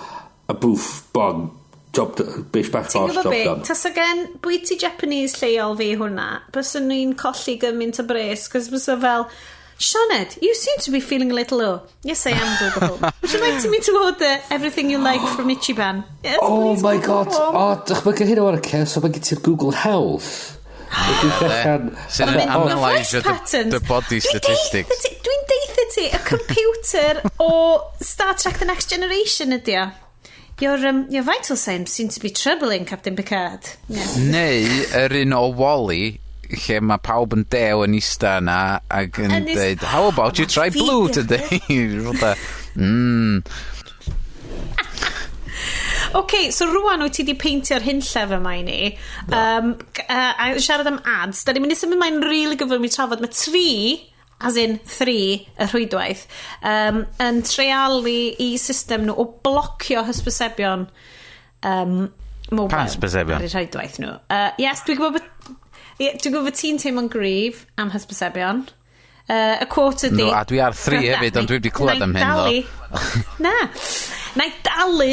a boof, bon, job, bish bach Ti'n bosh, gwybod job be? done. Tasa gen bwyty Japanese lleol fi hwnna, byswn ni'n colli gymaint o bres, cos bysa fel, "Sioned, you seem to be feeling a little low." "Yes, I am, Google Home. Would you like to me to order everything you like from Ichiban?" "Yes, Oh please, my Google God, Home." oh, dychmygu hynna o'r ce, so mae gen ti'r Google Health. Mae gweithio allan Sy'n fatha, yn oh, analyse Voice patterns. the body Dwi'n statistics. Dwi'n deutha ti, y computer o Star Trek The Next Generation ydi o. Your vital signs seem to be troubling, Captain Picard." Yeah. Neu yr un o Wall-E, lle mae pawb yn dew yn ista yna ac yn dweud, "How about you try blue today?" Fatha. OK, so rwan wyt ti di peintio'r hunllef yma i ni. A siarad am ads, da ni'n mynd i symud mae'n really gyflym i trafod. Mae tri, as in three, y rhwydwaith, yn treialu i system nhw o blocio hysbysebion mobile. Pa hysbysebion? Ar eu rhwydwaith nhw. Yes, dwi'n gwybod bod, ie, dwi'n gwybod bod ti'n teimlo'n gryf am hysbysebion. Y quote ydi No, a dwi ar three hefyd, ond dwi wedi clywed am hyn, ddo. Na. Na i dalu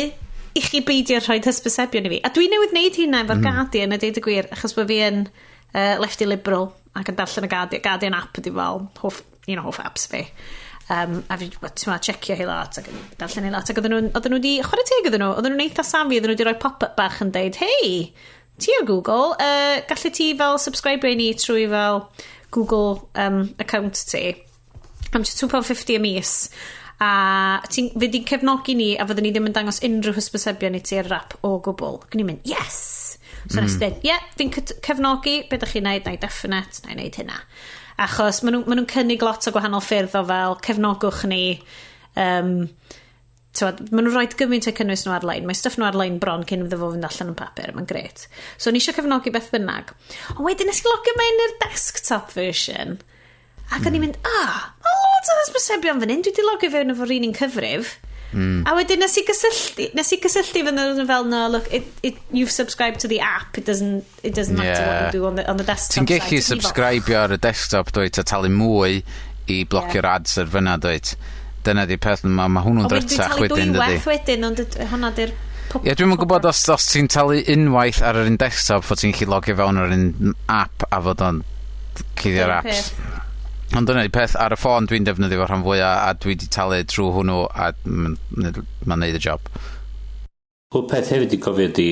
i chi beidio rhoi hysbysebion i fi. A dwi newydd wneud hynna efo'r Guardian, a deud y gwir, achos bod fi yn lefty liberal ac yn darllen y Guardian. Guardian app ydi fel hoff, un o hoff apps fi. A fi, wel, ti'n ma, checio hi lot ac yn darllen hi lot. Ac oedden nhw di, chwarae teg iddyn nhw, oedden nhw'n eitha savvy, oedden nhw wedi rhoi pop-up bach yn deud, "Hei, ti ar Google, gallu ti fel subscribe i ni trwy fel Google account ti am just £2.50 y mis a ti'n fydd di'n cefnogi ni a fyddwn ni ddim yn dangos unrhyw hysbysebion i ti ar yr app o gwbl." Ac o'n i'n mynd, "Yes!" So nes i dweud, "Ie, yeah, fi'n cefnogi, be ydych chi'n neud, na i definite, na i neud hynna." Achos maen nhw'n cynnig lot o gwahanol ffyrdd o fel cefnogwch ni, t'wod, maen nhw'n rhoi gymaint o'i cynnwys nhw ar-lein. Mae stuff nhw ar-lein bron cyn iddo fo fynd allan yn papur. Mae'n gret. So o'n i eisiau cefnogi beth bynnag. Ond wedyn nes i logio mewn i'r desktop version. Ac o'n i'n mynd, "Ah, mae loads o hysbysebion fan hyn. Dwi wedi logio fewn efo'r un cyfrif." A wedyn nes i gysylltu fy nhw fel, "No, look, you've subscribed to the app. It doesn't matter what you do on the desktop Ti'n gallu side." O'n i fel, subscribio ar y desktop, dwyt, a talu mwy i blocio'r ads ar fyna, dwyt. Dyna di peth, ma hwnnw'n Ond wedyn dwi'n drytach talu wedyn, dydy. dwywaith wedyn, ond hwnna di'r Ie, dwi'm yn gwybod os ti'n talu unwaith ar yr un desktop fod ti'n gallu logio fewn ar un app a fod o'n cuddio'r Dyna'r apps. peth. Ond dyna di peth, ar y ffôn dwi'n defnyddio fo rhan fwyaf a dwi wedi talu trwy hwnnw a ma'n neud y job. Wel, peth hefyd i gofio ydi,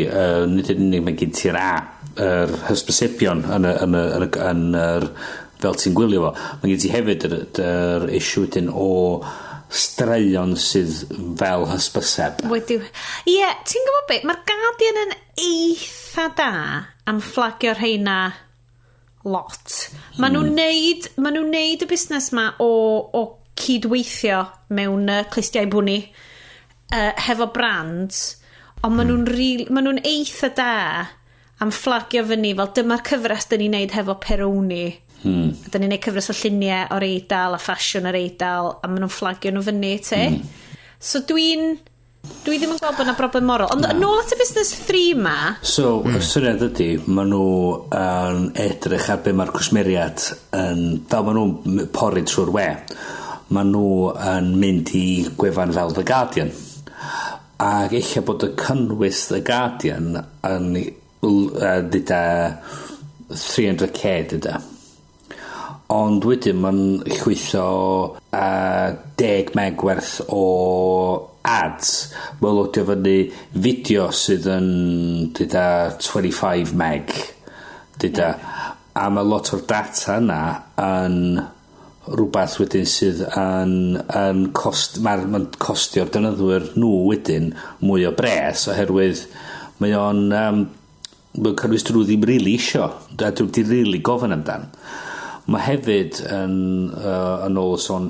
nid yn unig mae gen ti'r app, yr hysbysebion yn yr, fel ti'n gwylio fo, mae gen ti hefyd yr issue wedyn o straeon sydd fel hysbyseb. Wedi. Ie, ti'n gwybod beth? Mae'r Guardian yn eitha da am fflagio rheina lot. Maen nhw'n neud, ma nhw'n neud y busnes ma o cydweithio mewn clustiau bwni hefo brands, ond maen nhw'n ma nhw'n eitha da am fflagio fyny fel dyma'r cyfres dyn ni'n neud hefo Peroni. A dyn ni'n neud cyfres o lluniau o'r Eidal a ffasiwn yr Eidal a maen nhw'n fflagio nhw fyny ti. So dwi ddim yn gweld bod yna broblem moral. Ond nôl at y busnes 3 ma, So, y syniad ydy, maen nhw yn edrych ar be mae'r cwsmeriad yn, fel maen nhw'n pori trwy'r we, maen nhw yn mynd i gwefan fel The Guardian. Ac eich bod y cynnwys The Guardian yn dyda 300K dyda. Ond wedyn mae'n llwytho 10 meg werth o ads. Mae'n loadio fyny fideo sydd yn dyda 25 meg. Dyda. A mae lot o'r data yna yn rhywbeth wedyn sydd yn cost, mae'n ma costio'r defnyddwyr nhw wedyn mwy o bres oherwydd mae o'n mae'n cynnwys dyn nhw ddim rili isio a dyn nhw ddim rili gofyn amdan. Mae hefyd yn ôl y sôn,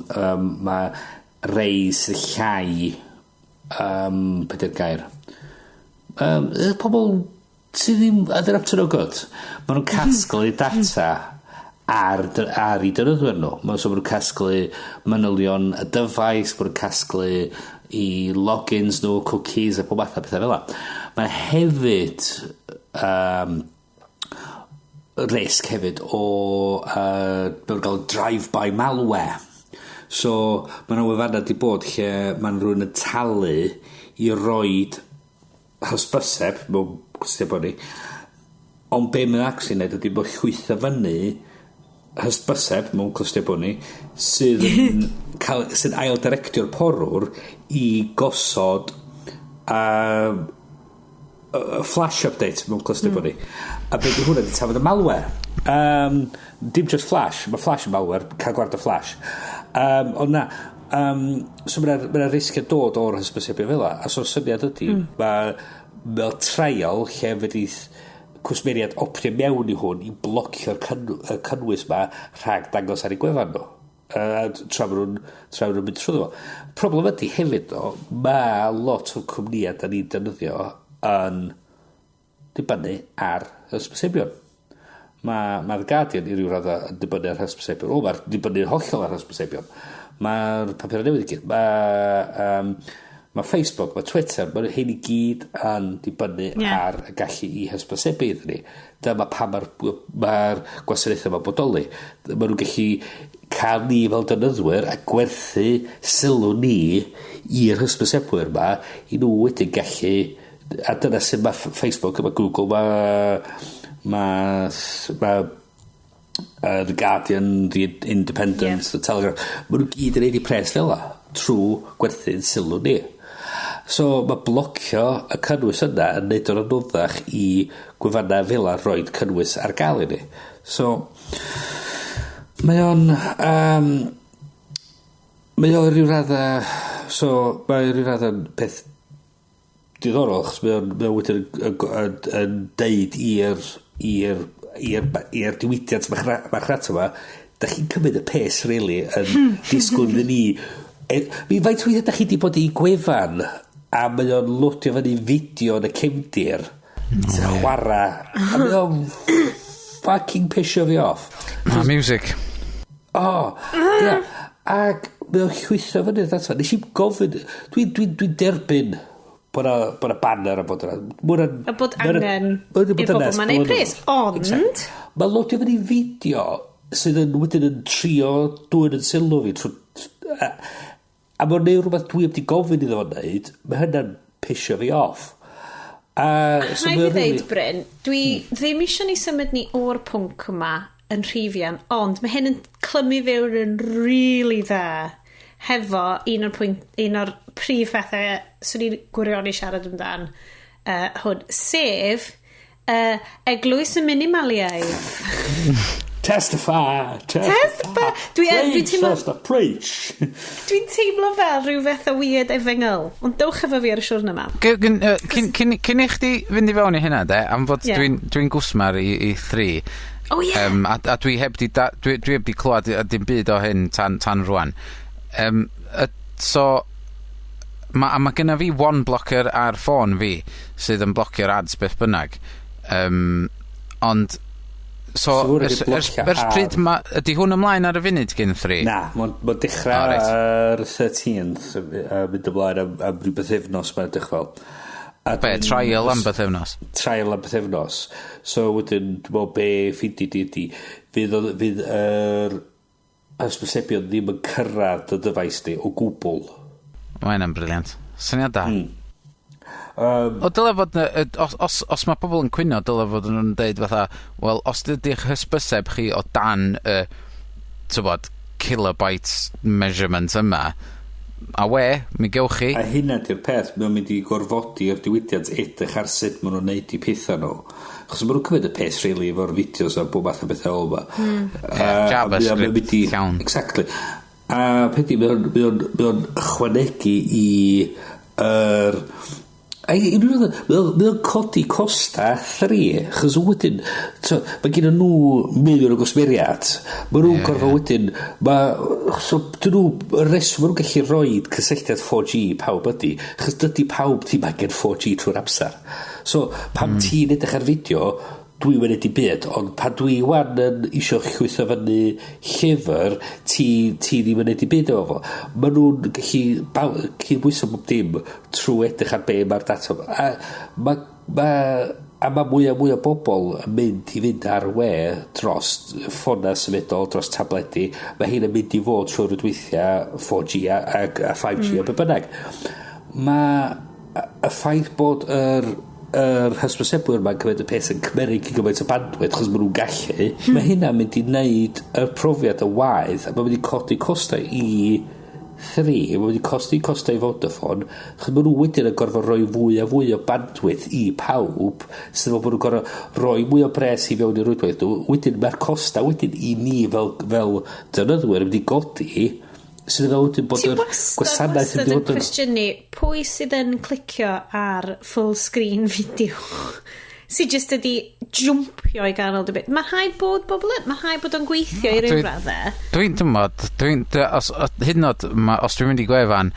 mae rei sydd llai, beth yw'r gair, pobl sydd ddim, they're up to no good. Maen nhw'n casglu data ar eu defnyddwyr nhw. So maen nhw'n casglu manylion y dyfais, maen nhw'n casglu i logins nhw, cookies a pob math o pethau fel 'na. Mae hefyd risg hefyd o mewn gael drive-by malware. So, mae yna wefannau di bod lle mae'n rhywun yn talu i roid hysbyseb mewn cwestiwn bod ni, ond be mae'n actually neud ydy bod llwytho fyny hysbyseb mewn clustia bod ni sydd yn cael, sy'n ail-directio'r porwr i gosod flash update mewn clustia bod ni. A be di hwnna di tafod y malware. Dim just flash, mae flash yn malware, cael gwared o flash. Ond na, so mae'n ma risg yn dod o'r hysbysebion fel 'a. A so'r syniad ydy, mae fel trial lle fydd cwsmeriad optio mewn i hwn i blocio'r y cynnwys ma rhag dangos ar eu gwefan nhw. Tra ma nhw'n mynd trwy fo. Problem ydy hefyd o, mae lot o cwmnïau da ni'n defnyddio yn dibynnu ar hysbysebion. Mae The Guardian i ryw raddau yn dibynnu ar hysbysebion. O, mae'r dibynnu hollol ar hysbysebion. Mae'r papur newydd i gyd. Mae Facebook, mae Twitter, mae hyn i gyd yn dibynnu ar y gallu i hysbysebu iddyn ni. Dyma pam mae'r ma gwasanaethau yma bodoli. Mae nhw'n gallu cael ni fel defnyddwyr a gwerthu sylw ni i'r hysbysebwyr yma i nhw wedyn gallu, a dyna sut mae Facebook, mae Google, mae The Guardian, The Independent, The Telegraph, mae nhw gyd yn neud i pres fel 'a trwy gwerthu'n sylw ni. So mae blocio y cynnwys yna yn neud o'n anoddach i gwefannau fel 'a roid cynnwys ar gael i ni. So mae o'n rhyw radda, so mae o'n rhyw radda'n peth diddorol achos mae o'n wedyn yn deud i'r diwydiant marchnata yma, da chi'n cymryd y piss really yn disgwyl iddyn ni mi faint weithiau da chi di bod i gwefan a mae o'n loadio fyny fideo yn y cefndir sy'n chwarae a mae o'n fucking pisio fi off. Ah, music. O, ia. Ac mae o'n llwytho fyny'r data. Nes i'm gofyn. Dwi derbyn bod na banner a bod yna. Ma' hwnna'n A bod angen i'r bobl ma'n neud pres. Ond Mae loadio fyny fideo sydd yn wedyn yn trio dwyn yn sylw fi trwy, a mae'n neud rhywbeth dwi heb di gofyn iddo fo wneud, mae hynna'n pisio fi off. A so Rhaid mae fi ddeud, Bryn, dwi ddim eisiau ni symud ni o'r pwnc yma yn rhy fuan, ond mae hyn yn clymu fewn yn really dda hefo un o'r, pwynt, un o'r prif bethau swn i'n gwirioni siarad amdan hwn, sef Eglwys y Minimaliaid. Testify! Testify! Dwi'n Preach, sister, preach! Dwi'n teimlo fel rhyw fath o weird efengyl, ond dewch efo fi ar y siwrna yma. Cyn i chdi fynd i fewn i hynna, de, am fod dwi'n gwsmar i Three. Oh, yeah. A dwi heb di, da, dwi heb di clywed dim byd o hyn tan rwan. So, a ma gynna fi one blocker ar ffôn fi sydd yn blocio'r ads beth bynnag. Ond, so, So hwnna ers, 'di ers, blocio ers pryd ma, ydy hwn ymlaen ar y funud gyn Three? Na, mae'n ma dechrau O, reit. ar y 13th, a mynd ymlaen am ryw bythefnos mae'n edrych fel. A Be, trial am bythefnos? Trial am bythefnos. So wedyn, dwi'n meddwl be ffindi di ydi, fydd yr hysbysebion ddim yn cyrraedd y dyfais di o gwbl. Mae hynna'n brilliant. Syniad da. O dyle fod, os mae pobl yn cwyno, dyle fod nhw'n deud fatha, wel, os dydy'ch hysbyseb chi o dan y, tybod, kilobytes measurement yma, A we, mi gewch chi. A hynna di'r peth, mae'n mynd i gorfodi'r diwydiant edrych ar sut maen nhw'n neud i pethau nhw. Achos maen nhw'n cymryd y peth really efo'r fideos a bob math o bethau fel yma. Yeah, JavaScript llawn. Exactly. A peth di, mae o'n ychwanegu i yr... Mae o'n codi costa 3, chos wedyn, so, mae gen nhw miliwn o gwsmeriad, mae nhw'n gorfod wedyn, mae, so, dyn nhw, y reswm maen nhw'n gallu rhoi cysylltiad 4G i pawb ydy, chos dydy pawb ddim angen 4G trwy'r amser. So, pam ti'n edrych ar fideo, dwi'n mynd i byd, ond pan dwi wan yn isio llwytho fyny llyfr, ti ddim yn neud i byd efo fo. Maen nhw'n gallu cydbwyso bob dim trwy edrych ar be mae'r data. A mae mwy a mwy o bobl yn mynd i fynd ar we dros ffonau symudol, dros tabledi. Mae hyn yn mynd i fod trwy rwydweithiau 4G a 5G a be bynnag. Mae y ffaith bod yr hysbysebwyr ma'n cymryd y peth yn cymeryd cyn gymaint o bandwidth achos maen nhw'n gallu, mae hynna'n mynd i wneud y profiad y waith a mae'n mynd i codi costau i 3, mae'n mynd i codi costau i Vodafone, achos maen nhw wedyn yn gorfod rhoi fwy a fwy o bandwidth i pawb, sydd fel bod nhw'n gorfod rhoi mwy o bres i fewn i'r rwydwaith nhw. Wedyn mae'r costau wedyn i ni fel defnyddwyr yn mynd i godi, sydd fel wedyn bod Ti yr wastad, gwasanaeth yn wastad yn mynd i fod yn cwestiynu pwy sydd yn clicio ar full screen video sydd jyst ydi jumpio i ganol dy bit. Mae rhaid bod bobl yn, mae rhaid bod o'n gweithio i ryw raddau. Dwi'n dymod, dwi'n, os, hyd yn oed, os dwi'n mynd i gwefan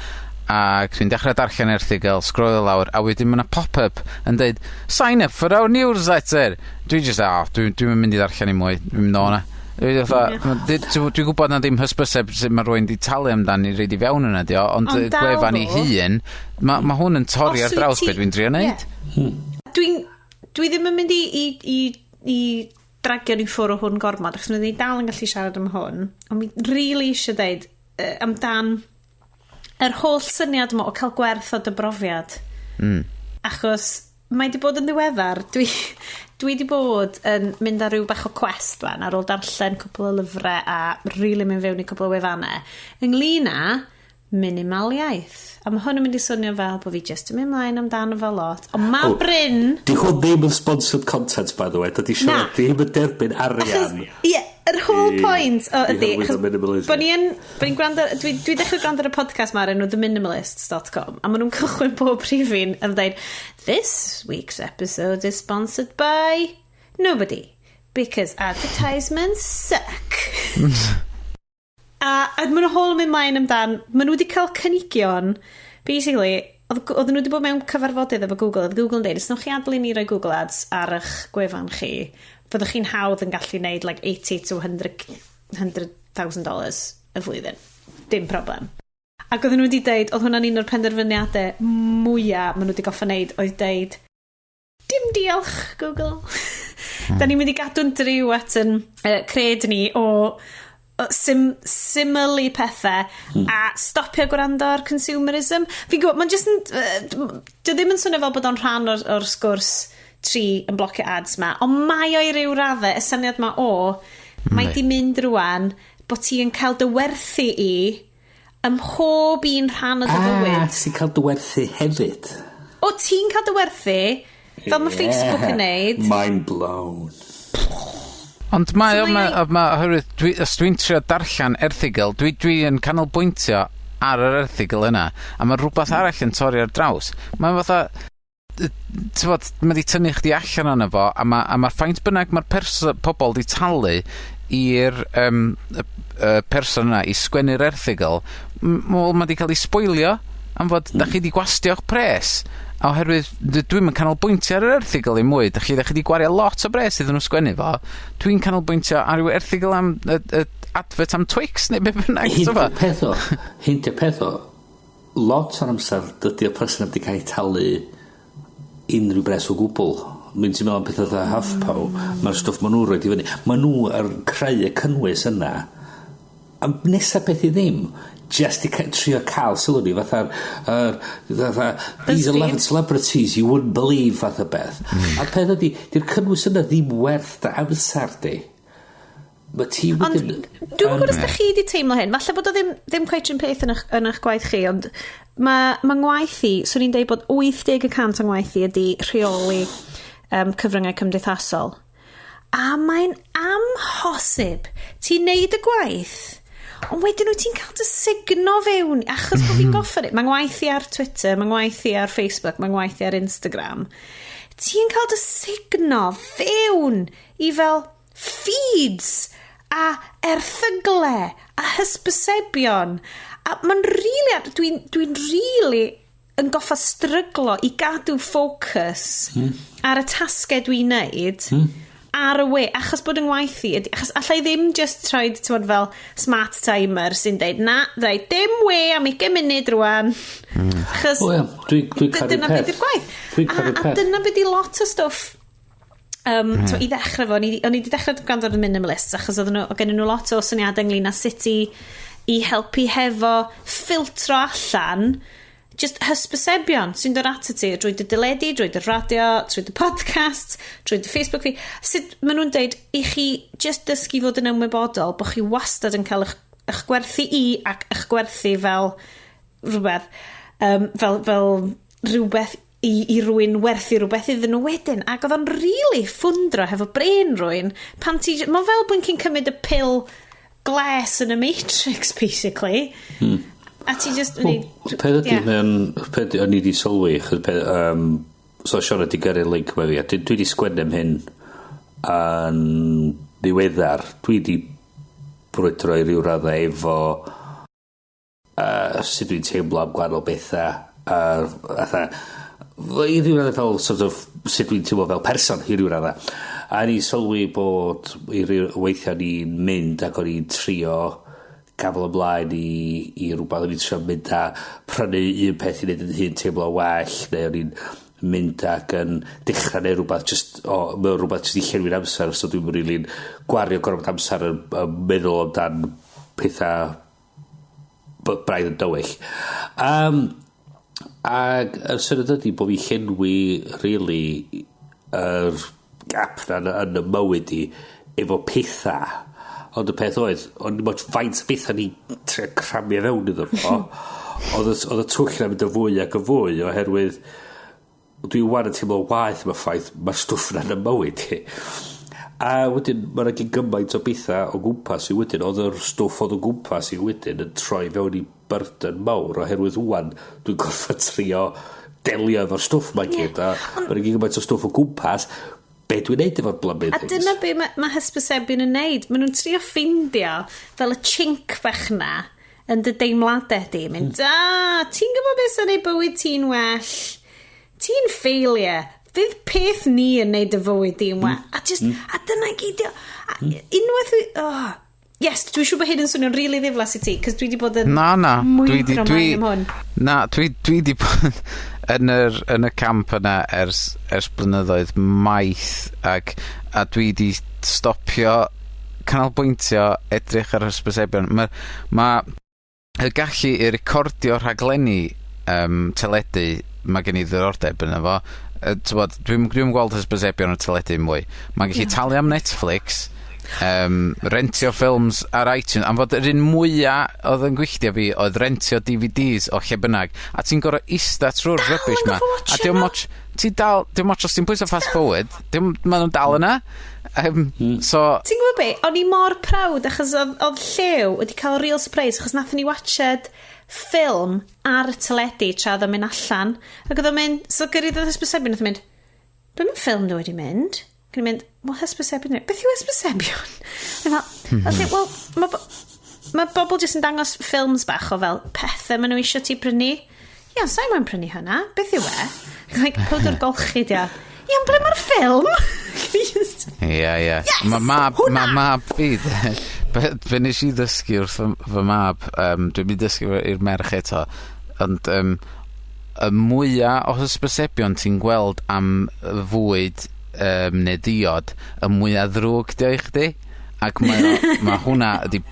ac dwi'n dechrau darllen erthygl, scrollio lawr, a wedyn mae yna pop-up yn dweud, "Sign up for our newsletter." Dwi'n just, ah, dwi'n mynd i ddarllen i mwy, dwi'n mynd o na. Dwi'n fatha, dwi'n gwybod na ddim hysbyseb sydd mae rhywun di talu amdan i reid i fewn yna, dio, ond Ond y dal gwefan i ddo. hun, ma hwn yn torri Os ar wyt draws beth dwi'n drio neud. Ie. Dwi ddim yn mynd i dragio ni ffwrdd o hwn gormod, achos ni dal yn gallu siarad am hwn, ond mi really eisiau deud amdan yr holl syniad yma o cael gwerth o dy brofiad. Achos mae di bod yn ddiweddar. Dwi di bod yn mynd ar ryw bach o quest wan ar ôl darllen cwpl o lyfrau a really mynd fewn i cwpl o wefannau ynglyn â minimaliaeth. A mae hwn yn mynd i swnio fel bod fi just yn mynd mlaen amdano fo lot. Ond mae Oh. Bryn. Di hwn ddim yn sponsored content, by the way. Dydy Siarad ddim yn derbyn arian. Ie, yr whole point o i ydy hyrwyddo achos minimalism. Bod ni'n gwrando, dwi dechrau gwrando ar y podcast ma ar enw TheMinimalists.com a maen nhw'n cychwyn pob rhifyn yn dweud, "This week's episode is sponsored by nobody because advertisements suck." A maen nhw whole yn mynd mlaen amdan, maen nhw wedi cael cynigion, basically, oedden nhw wedi bod mewn cyfarfodydd efo Google, oedd Google yn dweud, "Os wnewch chi adael i ni roi Google Ads ar eich gwefan chi, fyddwch chi'n hawdd yn gallu gwneud like 80 to 100 $100,000 y flwyddyn. Dim problem." Ac oedden nhw wedi deud, oedd hwnna'n un o'r penderfyniadau mwyaf maen nhw wedi goffa wneud, oedd deud, "Dim diolch, Google. Da ni'n mynd i gadw'n driw at yn cred ni o symlu pethau a stopio gwrando ar consumerism." Fi'n gwybod, mae'n just yn... Dio ddim yn swnio fel bod o'n rhan o'r sgwrs tri yn blocio ads ma, ond mae o i ryw raddau, y syniad ma o, mae di mynd rwan bod ti yn cael dy werthu i ym mhob un rhan o dy Ah, fywyd. ti'n cael dy werthu hefyd. O, ti'n cael dy werthu, fel mae Facebook yn neud. Mind blown. Ond mae, So o, mae mae, oherwydd, os dwi'n trio darllen erthygl, dwi yn canolbwyntio ar yr erthygl yna, a mae rhywbeth arall yn torri ar draws. Mae'n fatha, t'bod, mae di tynnu chdi allan ono fo, a ma faint bynnag mae'r pobol di talu i'r y person yna i sgwennu'r erthygl, wel, mae di cael ei sboilio am fod da chi di gwastio'ch pres. A oherwydd dwi'm yn canolbwyntio ar yr erthygl i mwy, da chi di gwario lot o bres iddyn nhw sgwennu fo. Dwi'n canolbwyntio ar ryw erthygl am y advert am Twix neu be bynnag. Hyn t'bo'? di'r peth o. Hyn di'r peth o. Lot o'r amser, dydy'r person wedi cael ei talu unrhyw bres o gwbl. Mynd ti'n meddwl am pethau fatha HuffPo, mae'r stwff maen nhw'n rhoi i fyny. Maen nhw ar creu y cynnwys yna. A nesa beth i ddim, just i trio cael sylw ni, fatha'r, fatha, "These BuzzFeed. 11 celebrities you wouldn't believe" fath o beth. A peth ydy, di'r cynnwys yna ddim werth dy amser di. Mae ti wedyn. Ond dwi'n gwybod os da chi wedi teimlo hyn. Falle bod o ddim cweit yn peth yn eich gwaith chi, ond mae ngwaith i, swn i'n deud bod 80% o'n ngwaith i ydy rheoli cyfryngau cymdeithasol. A mae'n amhosib. Ti'n neud y gwaith, ond wedyn wyt ti'n cael dy sugno fewn, achos bod fi'n gorfod. Mae ngwaith i ar Twitter, mae ngwaith i ar Facebook, mae ngwaith i ar Instagram. Ti'n cael dy sugno fewn i fel feeds a erthygle a hysbysebion. A mae'n really, dwi'n really yn gorfod stryglo i gadw ffocws ar y tasgau dwi'n neud ar y we, achos bod yng ngwaith i, achos allai ddim just troed, ti'n fel smart timer sy'n deud, "Na, rhaid, dim we am 20 munud rwan." Achos O ia, dwi caru'r dyna peth. beth yw'r gwaith. Dwi'n A, caru'r a peth. dyna beth i lot o stwff. I ddechrau fo, o'n i wedi dechrau gwrando ar y Minimalists achos oedd gen nhw lot o syniadau ynglyn â sut i helpu hefo ffiltro allan just hysbysebion sy'n dod at ti drwy dy deledu, drwy dy radio, drwy dy podcast, drwy dy Facebook feed. Sut maen nhw'n deud i chi just dysgu fod yn ymwybodol bod chi wastad yn cael eich gwerthu i ac eich gwerthu fel rhywbeth, fel rhywbeth i rywun werthu rhywbeth iddyn nhw wedyn. Ac oedd o'n really ffwndro hefo brain rywun. Pan ti... Mae'n fel bod chi'n cymryd y pil gles yn y Matrix, basically. A ti just Wel, peth ydy, mae'n... Peth o'n i wedi sylwi, chos peth, so Sian wedi gyrru link mae fi, a dwi wedi sgwennu am hyn yn ddiweddar. Dwi wedi brwydro i ryw raddau efo sut dwi'n teimlo am gwahanol bethau. A fatha, i ryw raddau fel sort of, sut dwi'n teimlo fel person i ryw raddau. A ni sylwi bod i ryw weithiau ni'n mynd ac o'n i'n trio gafel ymlaen i rhywbeth, o'n i'n trio mynd a prynu un peth i wneud yn hun teimlo well, neu o'n i'n mynd ac yn dechrau neu rhywbeth just, o, mewn rhywbeth just i llenwi'r amser, so dwi'n really'n gwario gormod amser yn meddwl amdan pethau braidd yn dywyll. Ac y syniad ydy bod fi llenwi really yr gap na yn y mywyd i efo pethau. Ond y peth oedd, ond dim ots faint o bethau ni trio cramio fewn iddo fo, oedd y twll na'n mynd yn fwy ac yn fwy oherwydd dwi wan yn teimlo waeth am y ffaith mae'r stwff na'n y mywyd i. A wedyn, mae'n gen gymaint o bethau o gwmpas i wedyn, oedd yr stwff oedd o gwmpas i wedyn yn troi fewn i burden mawr, oherwydd wan dwi'n gorfod trio delio efo'r stwff mae gyd, a mae'n gen gymaint o stwff o gwmpas, be dwi'n neud efo'r blooming A things? dyna be mae hysbysebion yn neud. Maen nhw'n trio ffindio fel y chink bach na yn dy deimladau di. Mynd, "A, ti'n gwybod beth sy'n neud bywyd ti'n well? Ti'n failure. Fydd peth ni yn neud y fywyd di'n well." A just, a dyna i gyd. A unwaith, oh, yes, dwi'n siŵr bod hyn yn swnio'n rili ddiflas i ti, cos dwi wedi bod yn Na, na. Dwi di, mwydro dwi, mlaen am hwn. Na, dwi di bod yn y camp yna ers blynyddoedd maith ac a dwi di stopio canolbwyntio edrych ar hysbysebion. Mae ma y gallu i recordio rhaglenni teledu, mae gen i ddiddordeb yna fo. T'bod, dwi'n gweld hysbysebion ar teledu mwy. Mae'n gallu talu am Netflix, rentio ffilms ar iTunes, am fod yr un mwyaf oedd yn gwylltio fi oedd rentio DVDs o lle bynnag, a ti'n gorfod ista trwy'r Dal rubbish yn ma. gorfod A watchio diolch nhw. moch, ti dal, diolch moch os ti'n pwyso fast forward, dim, maen nhw'n dal yna. So, Ti'n gwybod be? O'n i mor proud achos oedd Llew wedi cael real surprise achos nathon ni watched ffilm ar y teledu tra oedd o'n mynd allan. Ac oedd o'n mynd, so gyrraedd oedd hysbysebion, oedd o'n mynd, "Be mae ffilm nhw wedi mynd?" Ac o'n i'n mynd, "Wel, hysbysebion. Beth yw hysbysebion?" A fel, okay, wel, mae bobl jyst yn dangos ffilms bach o fel pethau maen nhw eisiau ti prynu. "Ia, sa'i moyn prynu hwnna. Beth yw e?" Like, powdr golchi, dia. "Ia, ond ble mae'r ffilm?" Ie, ie. Yes! Mae mab, Hwnna! ma mab fi, be nes i ddysgu wrth fy mab, dwi'n mynd i dysgu i'r merch eto, ond y mwyaf o hysbysebion ti'n gweld am fwyd neu diod, y mwyaf ddrwg dio i chdi, ac mae hwnna ydi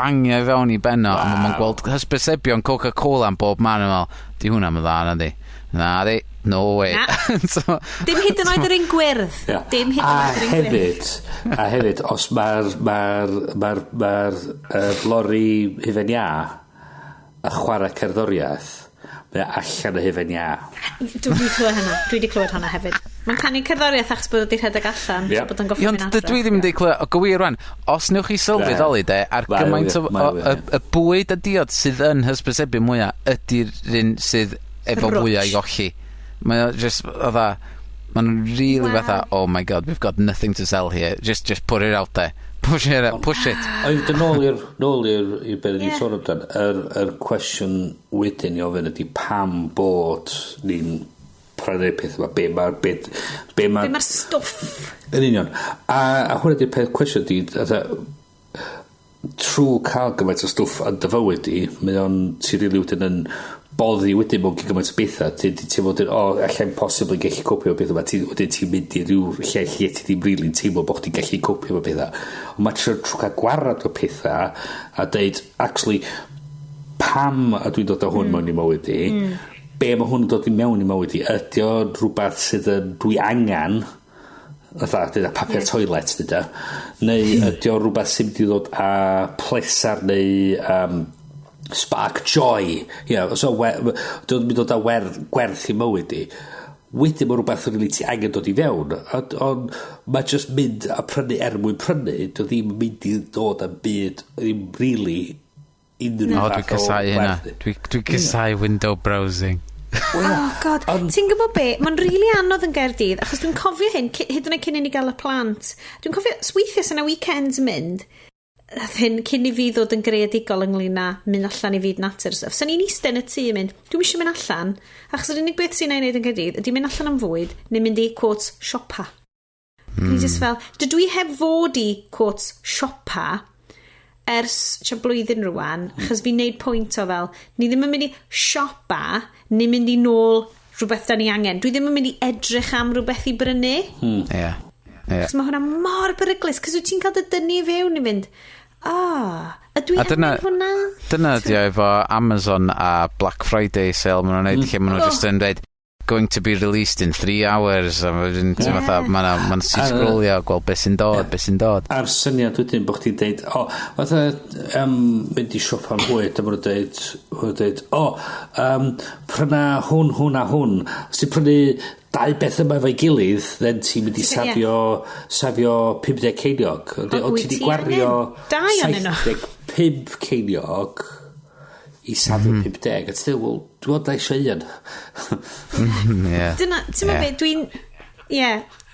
bangio i fewn i benno, wow. A mae'n gweld hysbysebion Coca-Cola yn bob man yn fel, di hwnna yn dda, na di. Na di, no way. Na. So, dim hyd yn oed yr un gwyrdd. Yeah. Dim hyd yn oed yr un gwyrdd. A hefyd, os mae'r lori hufen iâ a chwarae cerddoriaeth, mae allan o hufen iâ. Dwi wedi clywed hynna. Dwi wedi clywed hynna hefyd. Mae'n canu cerddoriaeth achos bod wedi rhedeg allan. Yep. So bod o'n goffo Ond mynd adre. dydw i ddim wedi clywed, o gywir rwan, os newch chi sylweddoli de, ar gymaint o, y bwyd a diod sydd yn hysbysebu mwyaf ydy'r un sydd efo fwyaf i golli. Mae o just, fatha, maen nhw'n really fatha, oh my God, we've got nothing to sell here. Just put it out there. Push it, push it. Ond nôl i'r nôl i'r i'r beth ni'n sôn amdan, yr cwestiwn wedyn i ofyn ydy pam bod ni'n prynu peth yma, be mae'r be mae'r be mae'r stwff. Yn union. A hwnna ydy'r peth cwestiwn ydy, trwy cael gymaint o stwff yn dy fywyd di, mae o'n ti rili wedyn yn boddi wedyn mewn gymaint o bethau, ti'n fod yn, o, allai'n possibly gallu copio beth yma, wedyn ti'n mynd i ryw lle lle ti ddim really'n teimlo bod chdi'n gallu copio efo pethau. Ond mae trwy cael gwarad o pethau a deud, actually, pam a dwi'n dod â hwn mewn i mywyd i, be mae hwn yn dod i mewn i mywyd i, ydy o rhywbeth sydd yn dwi angen, fatha, dyda, papur toilet, dyda, neu ydy o rhywbeth sy'n mynd i ddod â plesar neu spark joy, yeah, so dwi'n mynd dod â gwerth i mywyd i. Wedyn mae rhywbeth yn rili ti angen dod i fewn, ond mae just mynd a prynu er mwyn prynu, dwi ddim yn mynd i ddod am byd, ddim really unrhyw fath o. Dwi'n casau hynna. Dwi'n casau window browsing. Oh God, ti'n gwybod be? Mae'n rili anodd yn Gaerdydd, achos dwi'n cofio hyn, hyd yn oed cyn i ni gael y plant. Dwi'n cofio, weithiau sy'n weekends mynd, hyn cyn i fi ddod yn greadigol ynglyn â mynd allan i fyd natur. So, ni'n eistedd yn y tŷ yn mynd, dwi'n eisiau mynd allan, achos yr unig beth sy'n ei wneud yn Gaerdydd ydy mynd allan am fwyd, neu mynd i, quotes, siopa. Mm. Just fel, dydw i heb fod i, quotes, siopa, ers tua blwyddyn rwan, achos fi'n neud pwynt o fel, ni ddim yn mynd i siopa, ni mynd i nôl rhywbeth da ni angen. Dwi ddim yn mynd i edrych am rhywbeth i brynu. Yeah. Yeah. Achos mae hwnna mor beryglus, cos wyt ti'n cael dy dynnu i fewn i fynd, ydw i angen hwnna? Dyna ydi o efo Amazon a Black Friday sale maen nhw'n neud, lle maen nhw just yn dweud, going to be released in 3 hours, a wedyn ti'n fatha, ma'n sgrolio a gweld beth sy'n dod, beth sy'n dod. A'r syniad wedyn bod chdi'n deud, o, fatha mynd i siopa am fwyd, a maen nhw'n deud, o, pryna hwn, hwn a hwn. Os ti'n prynu dau beth yma efo'i gilydd, then ti'n mynd i safio 50 ceiniog. Ond ti wedi gwario 75 ceiniog i safio 50. A ti'n dweud, wel, dwi'n ond eisiau un. Dyna, ti'n meddwl be, dwi'n,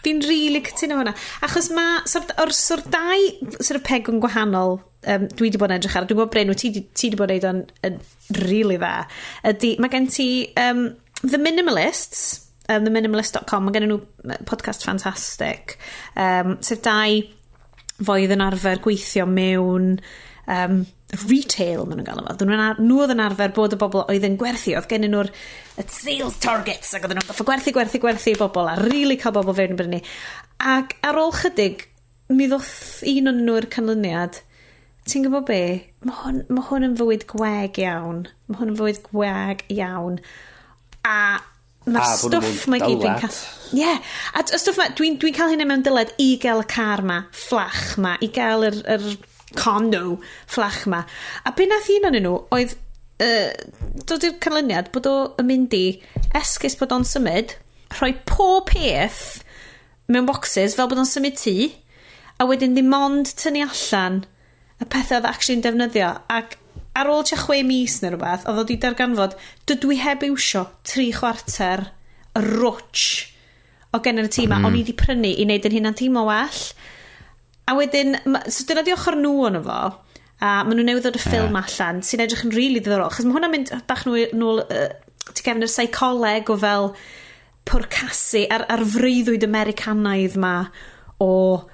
fi'n rili cytuno hwnna. Achos mae, o'r sort dau sort of pegwn gwahanol dwi wedi bod yn edrych ar, dwi'n gwybod Bryn, ti wedi bod yn neud o'n rili dda, ydy, mae gen ti The Minimalists, theminimalist.com, mae gen nhw podcast ffantastig, sef dau foedd yn arfer gweithio mewn retail, maen nhw'n gael efo. Nhw oedd yn arfer bod y bobl oedd yn gwerthu, oedd gen nhw'r sales targets, ac oedden nhw'n gorfod gwerthu i bobl, a really cael bobl fewn i brynu. Ac ar ôl chydig, mi ddoth un o'n nhw'r canlyniad, ti'n gwybod be? Mae hwn yn fywyd gweg iawn. Mae hwn yn fywyd gweg iawn. A mae'r stwff mae gyd dwi'n cael... Ie. A y stwff ma, dwi'n cael hynna mewn dyled i gael y car ma, fflach ma, i gael yr condo fflach ma. A be nath un o'n nhw oedd dod i'r canlyniad bod o yn mynd i esgus bod o'n symud, rhoi pob peth mewn boxes fel bod o'n symud tŷ, a wedyn ddim ond tynnu allan y pethau oedd actually'n defnyddio. Ac ar ôl tua 6 mis neu rhywbeth, oedd o wedi darganfod, dydw i heb iwsio 3/4 y rwtch o gen yn y tŷ ma, o'n i wedi prynu i wneud yn hynna'n teimlo well. A wedyn, so dyna di ochr nhw ono fo, a maen nhw newydd ddod y ffilm allan, sy'n edrych yn rili ddiddorol, achos mae hwnna'n mynd bach nôl tu gefn yr seicoleg o fel pwrcasu a'r freuddwyd Americanaidd ma o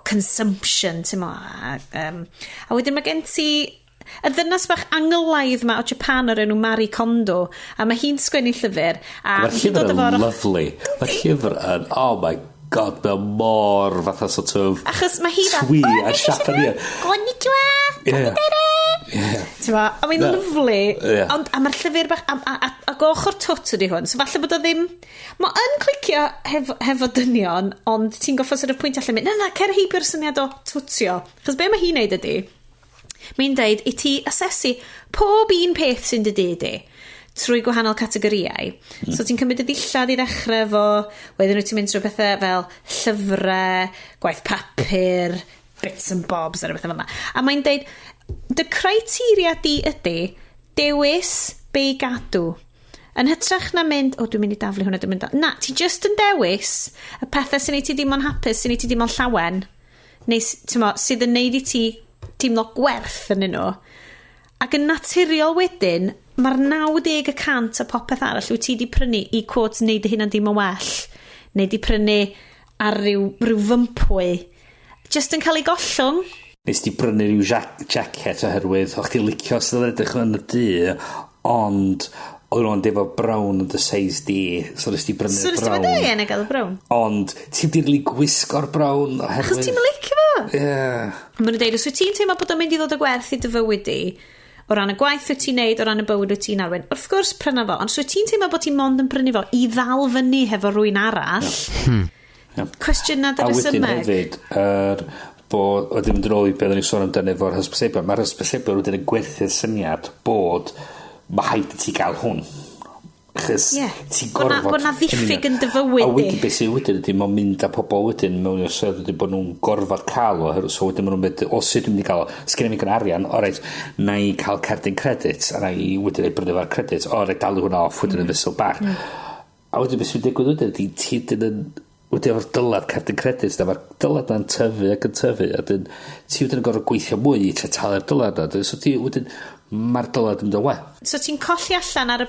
consumption, ti'n mo. A wedyn mae gen ti y ddynas bach anglaidd ma o Japan o'r enw Marie Kondo, a mae hi'n sgwennu llyfr. Mae'r llyfr yn lovely. Mae'r llyfr yn, oh my God, mae o mor fatha sort of Achos mae hi fel, twee a siap ar hi. Konnichiwa! Ie. Ti'n ma, a mae'n Na. lyfli. Ie. Ond, a mae'r llyfr bach, a ochr twt ydi hwn, so falle bod o ddim. Mae yn clicio hefo dynion, ond ti'n goffo sort of pwynt allan mynd, na, na, cer heibio'r syniad o twtio. Chos be mae hi'n neud ydi, mae'n deud i ti asesu pob un peth sy'n dy dŷ di trwy gwahanol categorïau. So ti'n cymryd y ddillad i ddechrau efo, wedyn wyt ti'n mynd trwy pethau fel llyfrau, gwaith papur, bits and bobs a rhywbeth fel yna. A mae'n deud, dy criteria di ydy dewis be i gadw. Yn hytrach na mynd, o, dwi'n mynd i daflu hwnna, dwi'n mynd. Na, ti just yn dewis y pethau sy'n neud ti dim ond hapus, sy'n neud ti dim ond llawen, neu t'mo, sydd yn neud i ti teimlo gwerth yn nhw. Ac yn naturiol wedyn, mae'r 90% o popeth arall wyt ti di prynu i quote neud dy hunan dim yn well, neu di prynu ar ryw fympwy, just yn cael ei gollwng. Nes di brynu rhyw jacket oherwydd o'ch ti licio sydd yn edrych yn y dŷ, ond oedd nhw'n efo brown yn dy size di, so nes di brynu'r So nes ti brown. fynd, e, na gael y brown. Ond ti'n di rili gwisgo'r brown oherwydd. Achos ti'n licio fo. Ie. Yeah. Maen nhw'n deud, os wyt ti'n teimlo bod o'n mynd i ddod o gwerth i dy fywyd di, o ran y gwaith wyt ti'n neud, o ran y bywyd wyt ti'n arwain, wrth gwrs pryna fo, ond os wyt ti'n teimlo bod ti'n mond yn prynu fo i ddal fyny hefo rywun arall, Ie. cwestiwn nad A yr wedyn resymeg. hefyd, bod, wedyn mynd yn ôl i beth o'n i'n sôn amdano efo'r hysbysebion, mae'r hysbysebion wedyn yn gwerthu'r syniad bod mae rhaid i ti gael hwn. Chos Ie. ti'n Bo' 'na- gorfod. bo' 'na ddiffyg yn dy fywyd A di. wedyn beth sydd wedyn ydy, mae'n mynd â pobl wedyn mewn i'r sydd ydy bod nhw'n gorfod cael o, oherwydd so wedyn maen nhw'n mynd, o sut dwi'n mynd i gael o, sgen i'm digon arian, o reit, na i cael cerdyn credit, a na i wedyn ei brynu fo'r credit, o reit, dalu hwnna off wedyn yn fesul bach. A wedyn beth sy'n digwydd wedyn ydy, ti wedyn yn wedyn efo'r dylad cerdyn credit na, mae'r dylad na'n tyfu ac yn tyfu, a wedyn ti wedyn yn gorfod gweithio mwy i trio talu'r dylad na, so ti wedyn, mae'r dylad yn mynd yn waeth. So ti'n colli allan ar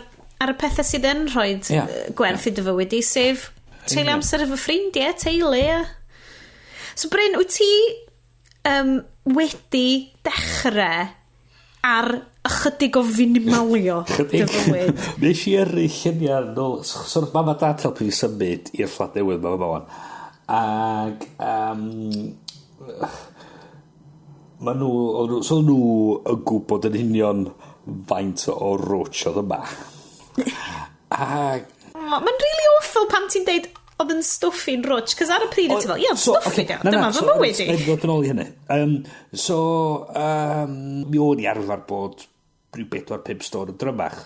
y pethau sydd yn rhoi Ie. gwerth i dy fywyd di, sef treulio amser efo ffrindiau, teulu. So Bryn, wyt ti wedi dechrau ar ychydig o finimalio dy fywyd? Nes i yrru lluniau nôl. So nath mam a dad helpu fi symud i'r fflat newydd ma fama wan. Ag ma nhw, so nhw yn gwybod yn union faint o rwtsh oedd yma. Ag Mae'n really awful pan ti'n deud oedd yn stwff i'n rwtsh, cos ar y pryd wyt ti fel, ie, stwff i ocê, di, dyma fy mywyd i. Na i ddod yn ôl i hynny. So, mi o'n i arfer bod rhyw 4-5 stôn yn drymach.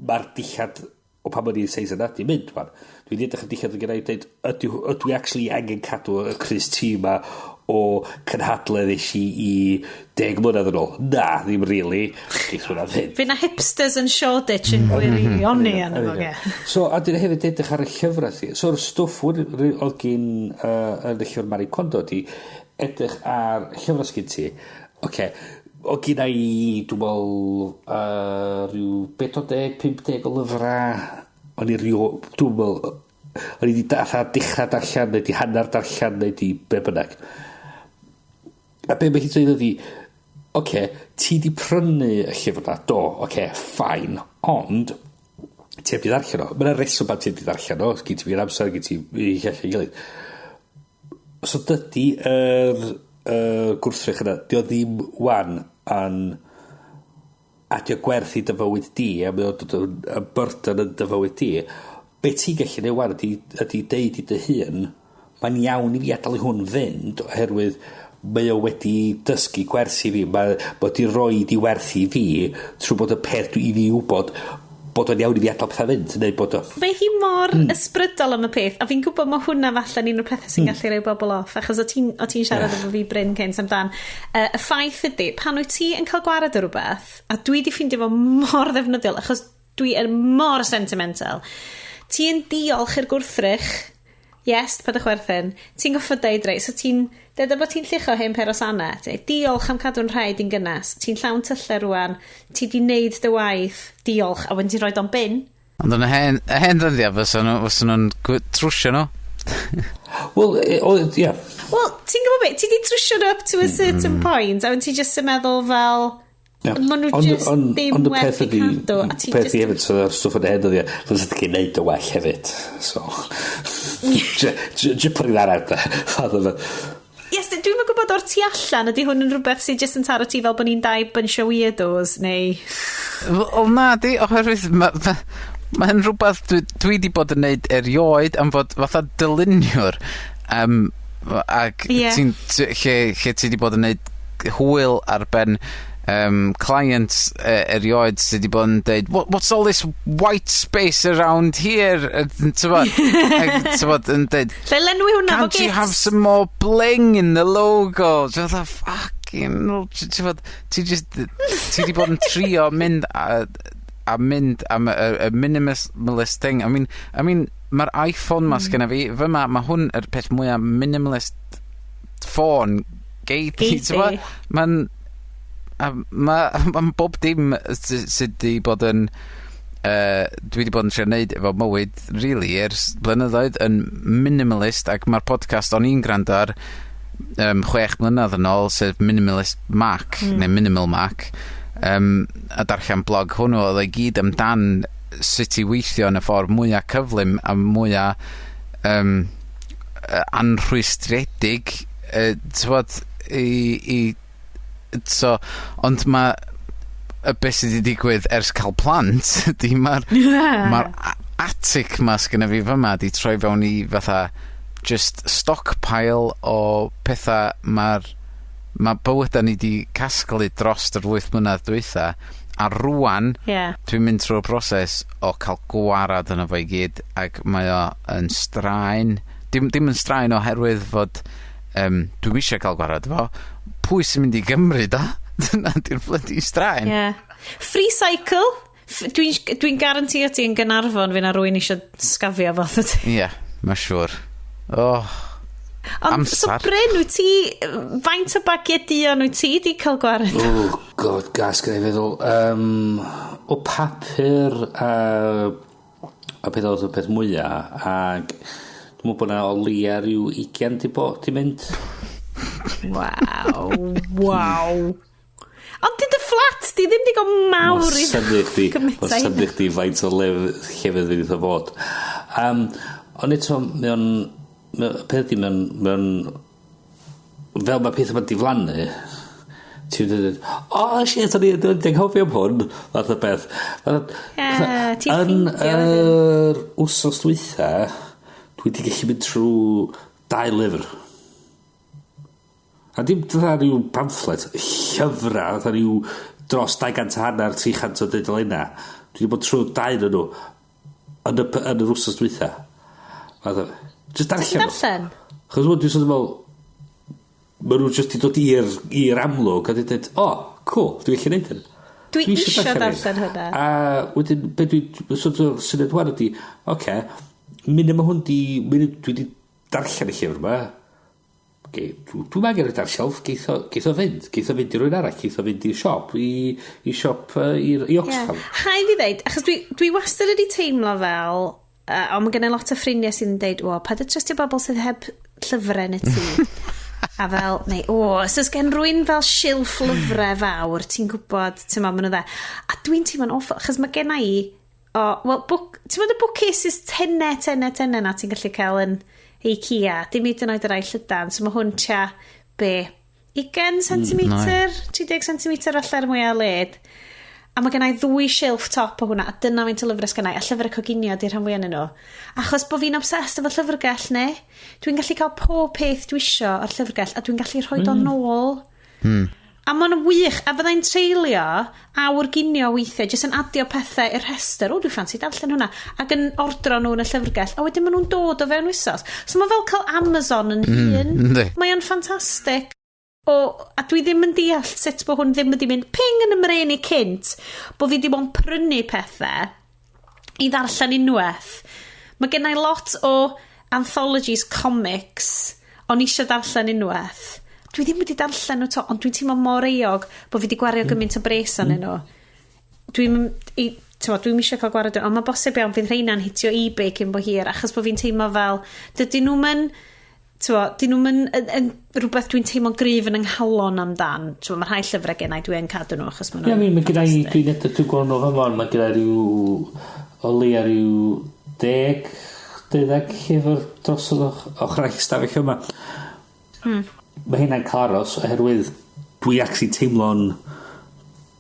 Mae'r dillad o pan o'n i'n seis yna di mynd, wan. Dwi'n edrych y dillad yn gyda i dweud, ydw i actually angen cadw y crys-T ma o cynhadledd es i i 10 mlynedd yn ôl? Na, ddim really. Geith hwnna fynd. Fydd na hipsters yn Shoreditch yn gwirioni arno fo, ie. So, a dyn hefyd edrych ar y llyfrau ti. So'r stwff oedd gyn yn y llyfr Marie Kondo di edrych ar llyfrau sgyn ti. Oce, o gyn i, dwi'n meddwl, rhyw 40, 50 o lyfrau. O'n i rhyw, dwi'n meddwl, o'n i wedi fatha dechrau darllen, neu di hanner darllen, neu di be bynnag. A be mae hi'n dweud ydi, oce, ti di prynu y llyfr na, do, oce, fine, ond ti heb di ddarllen o. Mae'n reswm pam ti heb di ddarllen o, gyd ti fi'r amser, gyd ti i llall i gilydd. So dydy yr gwrthrych yna, di o ddim wan yn adio gwerth i dy fywyd di, a mae o'n dod yn burden yn dy fywyd di. Be ti'n gallu neud wan ydy deud i dy hun, mae'n iawn i fi adael i hwn fynd, oherwydd mae o wedi dysgu gwers i fi, mae bod i roi di werth i fi trwy bod y peth dwi i fi wybod bod o'n iawn i fi adael pethau fynd, neu bod o. Mae hi mor ysbrydol am y peth, a fi'n gwybod mae hwnna falle'n un o'r pethau sy'n gallu rhoi bobl off, achos o ti'n siarad efo fi Bryn cynt amdan. Y ffaith ydy, pan wyt ti yn cael gwared o rhywbeth, a dwi di ffeindio fo mor ddefnyddiol, achos dwi yn mor sentimental, ti'n diolch i'r gwrthrych. Yes, paid â chwerthin. Ti'n goffod deud, reit, so ti'n deud bod ti'n llucho hen per o sanau, ti, diolch am cadw'n rhaid i'n gynnas, ti'n llawn tyllau rwan, ti di wneud dy waith, diolch, a wedyn ti'n rhoi o'n bin. Ond yn y hen ddyddiau, fysa nhw'n trwsio nhw. Wel, ie. Wel, ti'n gwybod beth, ti di trwsio nhw up to a certain point, a wedyn ti just yn meddwl fel, Yeah. Maen nhw just ddim werth i cadw. A ti peth just i hefyd, so o'r stwff yn hyn ydi, fysa ti'n gwneud y well hefyd. So, just putting that out there. Fath o beth. Yes, dwi'm yn gwybod o'r tu allan, ydy hwn yn rhywbeth sydd jyst yn taro ti fel bod ni'n dau bunch o weirdos, neu... Wel na di, oherwydd mae'n rhywbeth dwi 'di bod yn neud erioed am fod fatha dyluniwr ac ti'n lle ti 'di bod yn neud hwyl ar ben clients erioed sydd wedi bod yn deud, "What's all this white space around here?" T'mod, ac, t'mod, yn deud, Lle lenwi hwnna fo "Can't you have gifs? some more bling in the logo?" Ti'n fatha, fucking, ti'n ti just, ti 'di bod yn trio mynd a mynd am y minimalist thing. I mean, mae'r iPhone ma sgenna fi, fyma, mae hwn yr peth mwyaf minimalist ffôn gei di, Gei di. ti'n gwbod? Mae'n a ma bob dim sydd 'di bod yn dwi 'di bod yn trio neud efo mywyd really ers blynyddoedd yn minimalist, ac mae'r podcast o'n i'n gwrando ar 6 mlynedd yn ôl, sef Minimalist Mac neu Minimal Mac, a darllen blog hwnnw, oedd e gyd amdan sut i weithio yn y ffordd mwyaf cyflym a mwyaf anrhwystredig, t'wod, i so, ond mae y beth sydd wedi digwydd ers cael plant ydy mae'r attic ma sgynna fi fyma di troi fewn i fatha just stockpile o pethau mae bywydau ni di casglu dros yr 8 mlynedd dwytha, a rwan dwi'n mynd trwy'r broses o cael gwarad yno fo i gyd, ac mae o yn straen. Dim yn straen oherwydd fod dwi'm eisiau cael gwarad efo. Pwy sy'n mynd i gymryd o? Dyna di'r bloody straen. Yeah. Free cycle. Dwi'n garantio ti yn Gaernarfon fi na rwy'n eisiau sgafio fo. Ie, yeah, mae'n siŵr. Oh, Ond so amsar. Bryn, wyt ti, faint o bagiau duon wyt ti di cael gwared? Oh God, gas gyda i feddwl. O papur a peth oedd y peth mwyaf, ac dwi'n meddwl bod yna o leia rhyw 20 di bod di mynd. Waw. Ond dyd y fflat di ddim digon mawr i Syni chdi, gymaint mae'n â synnu chdi faint o llefydd fydd iddo fod. Ond eto, mae o'n, peth ydi, mae o'n, fel mae pethau ma'n diflannu, ti'n dweud, "O, oh, shit, o'n i'n anghofio am hwn," fath o beth. Ie, ti'n Yn ffeindio wedyn. yr wsos dwytha, dwi wedi gallu mynd trwy dau lyfr. A dim fatha rhyw pamphlet, llyfrau, fatha rhyw dros 200 hanner, 300 o dudalennau. Dwi wedi bod trwy dau yn nhw yn yr wsos dwytha. Fatha, just darllen nhw. Darllen? Chos dwi'n sort of fel, maen nhw just i dod i'r amlwg a dweud, "O, oh, cool, dwi'n gallu neud hyn." Dwi isio darllen darllen hwnna. A wedyn, be dwi'n sort of syniad wan ydi, oce, okay, mynd yma hwn di, mynd, dwi wedi darllen y llyfr yma, dwi'n angen rhaid ar shelf, geith o fynd i rywun arall, geith o fynd i'r siop, i siop i Oxfam. Yeah. Rhaid fi ddeud, achos dwi wastad wedi teimlo fel, ond mae gen i lot o ffrindiau sydd yn deud, "O, paid â trystio bobl sydd heb llyfrau yn y tŷ." A fel, neu, o, os oes gen rywun fel silff lyfrau fawr, ti'n gwybod, ti'n ma, maen nhw dde. A dwi'n teimlo'n awful, achos mae gen i, o, wel, book, ti'n meddwl y bookcases tenne, tenne, tenne na ti'n gallu cael yn IKEA, dim hyd yn oed yr rai llydan, so mae hwn tua, be, 20 cm, 30 cm allan mwyaf led. A mae gennau ddwy silff top o hwnna, a dyna faint o lyfrau sgennau, a llyfrau coginio di'r rhan fwyaf yn nhw. Achos bod fi'n obsessed efo llyfrgell, ne? Dwi'n gallu cael pob peth dwi isio o'r llyfrgell, a dwi'n gallu rhoi o nôl. A mae'n wych, a fyddai'n treulio awr ginio weithiau, jyst yn adio pethau i'r rhestr. "O, dwi'n ffansi darllen hwnna." Ac yn ordro nhw yn y llyfrgell. A wedyn maen nhw'n dod o fewn wythnos. So mae fel cael Amazon yn hun. Yndi. Mae o'n ffantastig. O, a dwi ddim yn deall sut bod hwn ddim wedi mynd ping yn y mren i cynt, bod fi wedi bod yn prynu pethau i ddarllen unwaith. Mae gennau lot o anthologies comics o'n eisiau darllen unwaith. Dwi ddim wedi darllen nhw to, ond dwi'n teimlo mor euog bod fi wedi gwario gymaint o bres arnyn nhw. Dwi'n dwi'm eisiau cael gwared, ond mae bosib iawn fydd rheina'n hitio eBay cyn bo hir, achos bod fi'n teimlo fel, dydyn nhw'n mynd T'wo, dyn nhw'n yn rhywbeth dwi'n teimlo'n gryf yn yng nghalon amdan. T'wo, mae rhai llyfrau gennau dwi yn cadw nhw achos maen Ie, nhw'n I mean, mae gyda i, ffantastig. dwi'n edrych, dwi'n gweld nhw fama, mae gyda i ryw, o leia ryw 10, 12 llyfr dros yr ochr eich stafell yma. Mae hynna'n cael aros oherwydd dwi actually teimlo'n.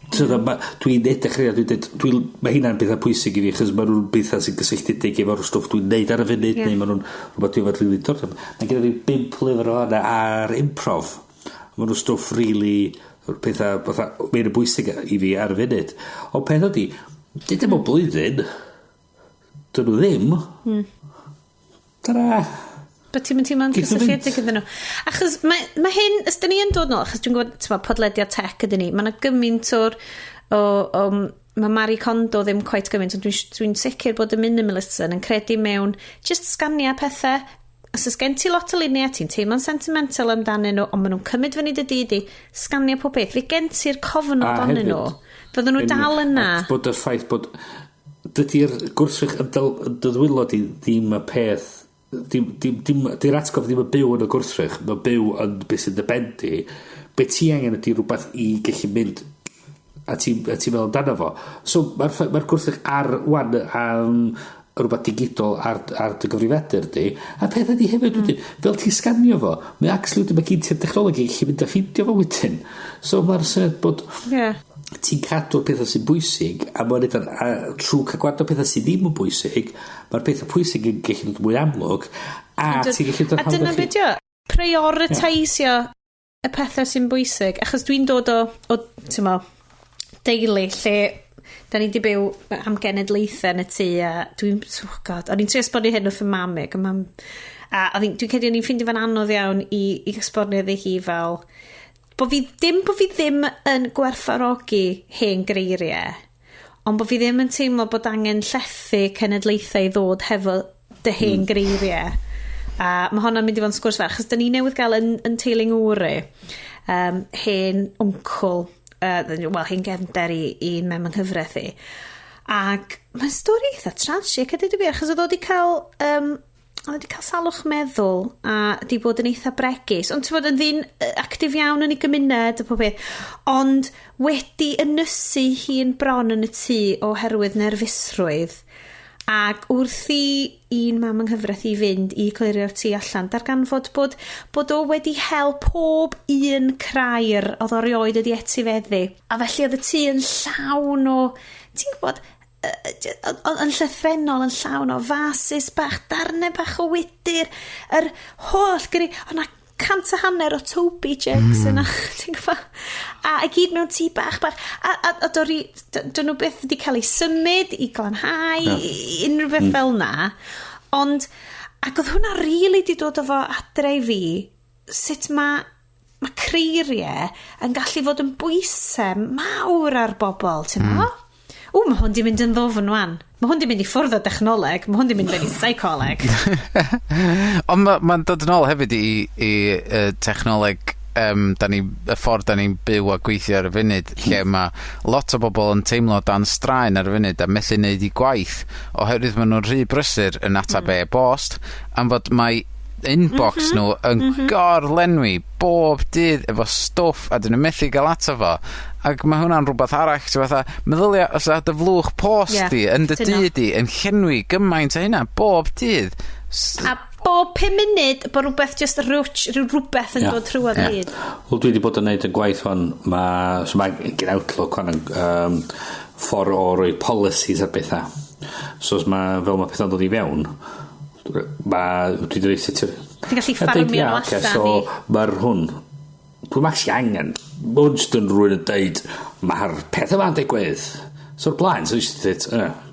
So, dwi'n edrych ar hynna, dwi'n dweud, mae hynna'n bethau pwysig i fi, achos maen nhw'n bethau sy'n gysylltiedig efo'r stwff dwi'n neud ar y funud, neu maen nhw'n rhywbeth dwi'n fod rili dod. Mae gyda fi bump lyfr o hwnna ar improv. Maen nhw'n stwff really, pethau, fatha, mae'n bwysig i fi ar y funud. Ond peth ydi, dyd mewn blwyddyn, dyn nhw ddim. Ta-ra! Bod ti'n mynd teimlo'n Geith nhw fynd. cysylltiedig iddyn nhw. Achos mae hyn, os dyn ni yn dod nôl, achos dwi'n gwybod, ti'n podlediad tech ydyn ni, mae yna gymaint o'r, o, mae Marie Kondo ddim quite gymaint, ond dwi'n sicr bod y minimalists yn credu mewn just sganio pethau. Os oes gen ti lot o luniau, ti'n teimlo'n sentimental amdanyn nhw, ond maen nhw'n cymryd fyny dy dydd i, sganio pob beth. Fe gen ti'r cofnod A onyn hefyd- nhw. Fydden nhw dal yna. A bod y ffaith bod dydy'r gwrthrych yn dy ddwylo di ddim y peth dim, dim, dim, di'r atgof ddim yn byw yn y gwrthrych, mae'n byw yn beth sy'n dy ben di. Be ti angen ydy rhywbeth i gallu mynd a ti meddwl amdano fo. So mae'r ma gwrthrych ar wan am rhywbeth digidol ar dy gyfrifiadur di, a peth ydy hefyd wedyn, fel ti'n sganio fo, mae actually wedyn mae gen ti'r technoleg i gallu mynd a ffindio fo wedyn. So mae'r syniad bod ti'n cadw'r pethau sy'n bwysig a mae'n edrych a trwy cael gwared o pethau sydd ddim yn bwysig, mae'r pethau pwysig yn gallu dod mwy amlwg a ti'n gallu dod A dyna beth yw, prioritisio y pethau sy'n bwysig. Achos dwi'n dod o ti'n mo, deulu lle da ni di byw am genedlaethau yn y tŷ a dwi'n, oh God, o'n i'n trio esbonio hyn wrth y mam i, ac y mam, a dwi'n credu o'n i'n ffeindio fo'n anodd iawn i esbonio iddi hi fel bod fi ddim yn gwerthfawrogi hen greiriau, ond bod fi ddim yn teimlo bod angen llethu cenedlaethau i ddod hefo dy hen greiriau. A mae hwnna'n mynd i fod yn sgwrs fer, achos da ni newydd gael yn teulu ngŵr i, hen wncwl, wel, hen gefnder i'n mem yng nghyfraith i. Ac mae'n stori eitha tragic, a dweud y gwir, achos oedd o wedi cael, oedd wedi cael salwch meddwl a di bod yn eitha bregus. Ond ti'n bod yn ddyn actif iawn yn ei gymuned a pob peth. Ond wedi ynysu hun bron yn y tŷ oherwydd nerfusrwydd. Ac wrth i un mam yng nghyfraith i fynd i clirio'r tŷ allan, darganfod bod o wedi hel pob un crair oedd o rioed wedi etifeddu. A felly oedd y tŷ yn llawn o, ti'n gwybod, yn llythrennol yn llawn o vases bach, darnau bach o wydyr, yr holl gri, o'na 150 o Toby jugs yna, ti'n gwybod? A i gyd mewn tŷ bach bach. A dori, dyn nhw byth wedi cael eu symud i glanhau, unrhyw beth fel na. Ond, ac oedd hwnna really di dod o fo adre i fi, sut mae creiriau yn gallu fod yn bwysau mawr ar bobl, ti'n mm. Ww, mae hwn di mynd yn ddofn wan. Mae hwn di mynd i ffwrdd o dechnoleg, mae hwn di mynd fewn i seicoleg. Ond mae'n ma dod yn ôl hefyd i technoleg, da ni, y ffordd da ni'n byw a gweithio ar y funud, lle mae lot o bobl yn teimlo dan straen ar y funud a methu wneud i gwaith oherwydd maen nhw'n rhy brysur yn atab e-bost am fod mae inbox nhw yn gorlenwi bob dydd efo stwff a dyn nhw'n methu gael ato fo, ac mae hwnna'n rhywbeth arall ti'n fatha meddylia os ydy dy flwch post di yn dy dŷ di yn llenwi gymaint o hynna bob dydd. A bob 5 munud bod rhywbeth just rwch, rhyw rhywbeth yn dod trwy hyd. Wel, dwi wedi bod yn neud y gwaith hwn, so mae gen Outlook hwn yn ffordd o roi policies ar bethau. So os mae, fel mae pethau'n dod i fewn, mae, dwi wedi rhoi set Ti'n gallu ffarmio nhw allan So mae'r hwn, dwi'n actually angen, mae hwn jyst yn rhywun yn deud, mae'r peth yma'n digwydd. So o'r blaen, so eisiau dweud,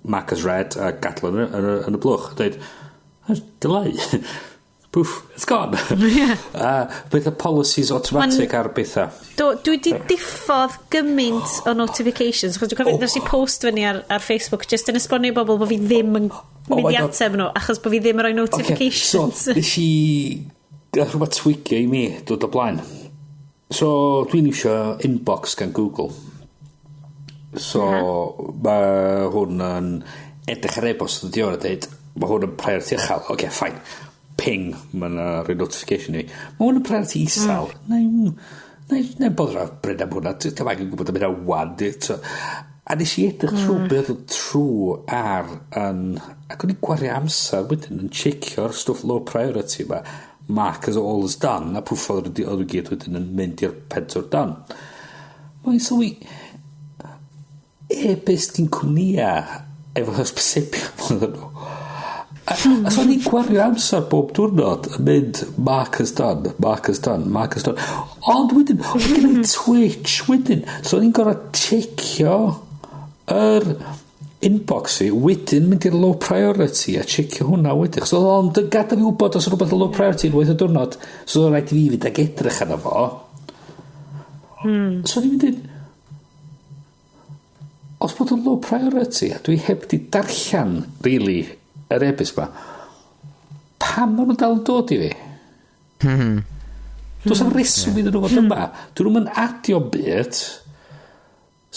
mark as read a gadw yn y blwch, dweud, "Delay." Poof, it's gone. Beth y policies automatic ar bethau. Do, dwi wedi diffodd gymaint o notifications, achos dwi'n cofio nes i post fyny ar Facebook, just yn esbonio i bobl bod fi ddim yn Oh mynd my i God. ateb nhw, achos bod fi ddim yn rhoi notifications. So, nes i gael rhywbeth twigio i mi dod o blaen. So, dwi'n isio Inbox gan Google. So, mae hwn yn edrych ar e-bost ydi o'n dweud, mae hwn yn priority uchel. Oce, okay, fine. Ping, mae yna rhoi notification i. Mae hwn yn priority isel. Neu bod bryd am hwnna, ti'n angen gwybod am hynna wan. A nes i edrych trwy beth oedd trwy ar yn. Ac o'n i'n gwario amser wedyn yn checio'r stwff low priority yma. Mark as all as done. A pwff oedd nhw gyd wedyn yn mynd i'r pentwr done. Mae'n sylwi e-byst gyn cwmnïa efo hysbysebion oedden nhw. A so o'n i'n gwario amser bob diwrnod yn mynd "Mark as done, mark as done, mark as done." Ond wedyn, oedd gen i Twitch wedyn. So o'n i'n gorfod checio yr inbox i, wedyn mynd i'r low priority a checio hwnna wedyn. So oedd o'n gadael fi wybod os oedd rhywbeth yn low priority unwaith y diwrnod. So oedd rhaid i fi fynd ag edrych arno fo. So o'n i'n mynd, os bod yn low priority a dwi heb di darllen, really, yr e-byst ma, pam maen nhw'n dal yn dod i fi? Does am reswm iddyn nhw fod yma. Dyn nhw'n adio byd.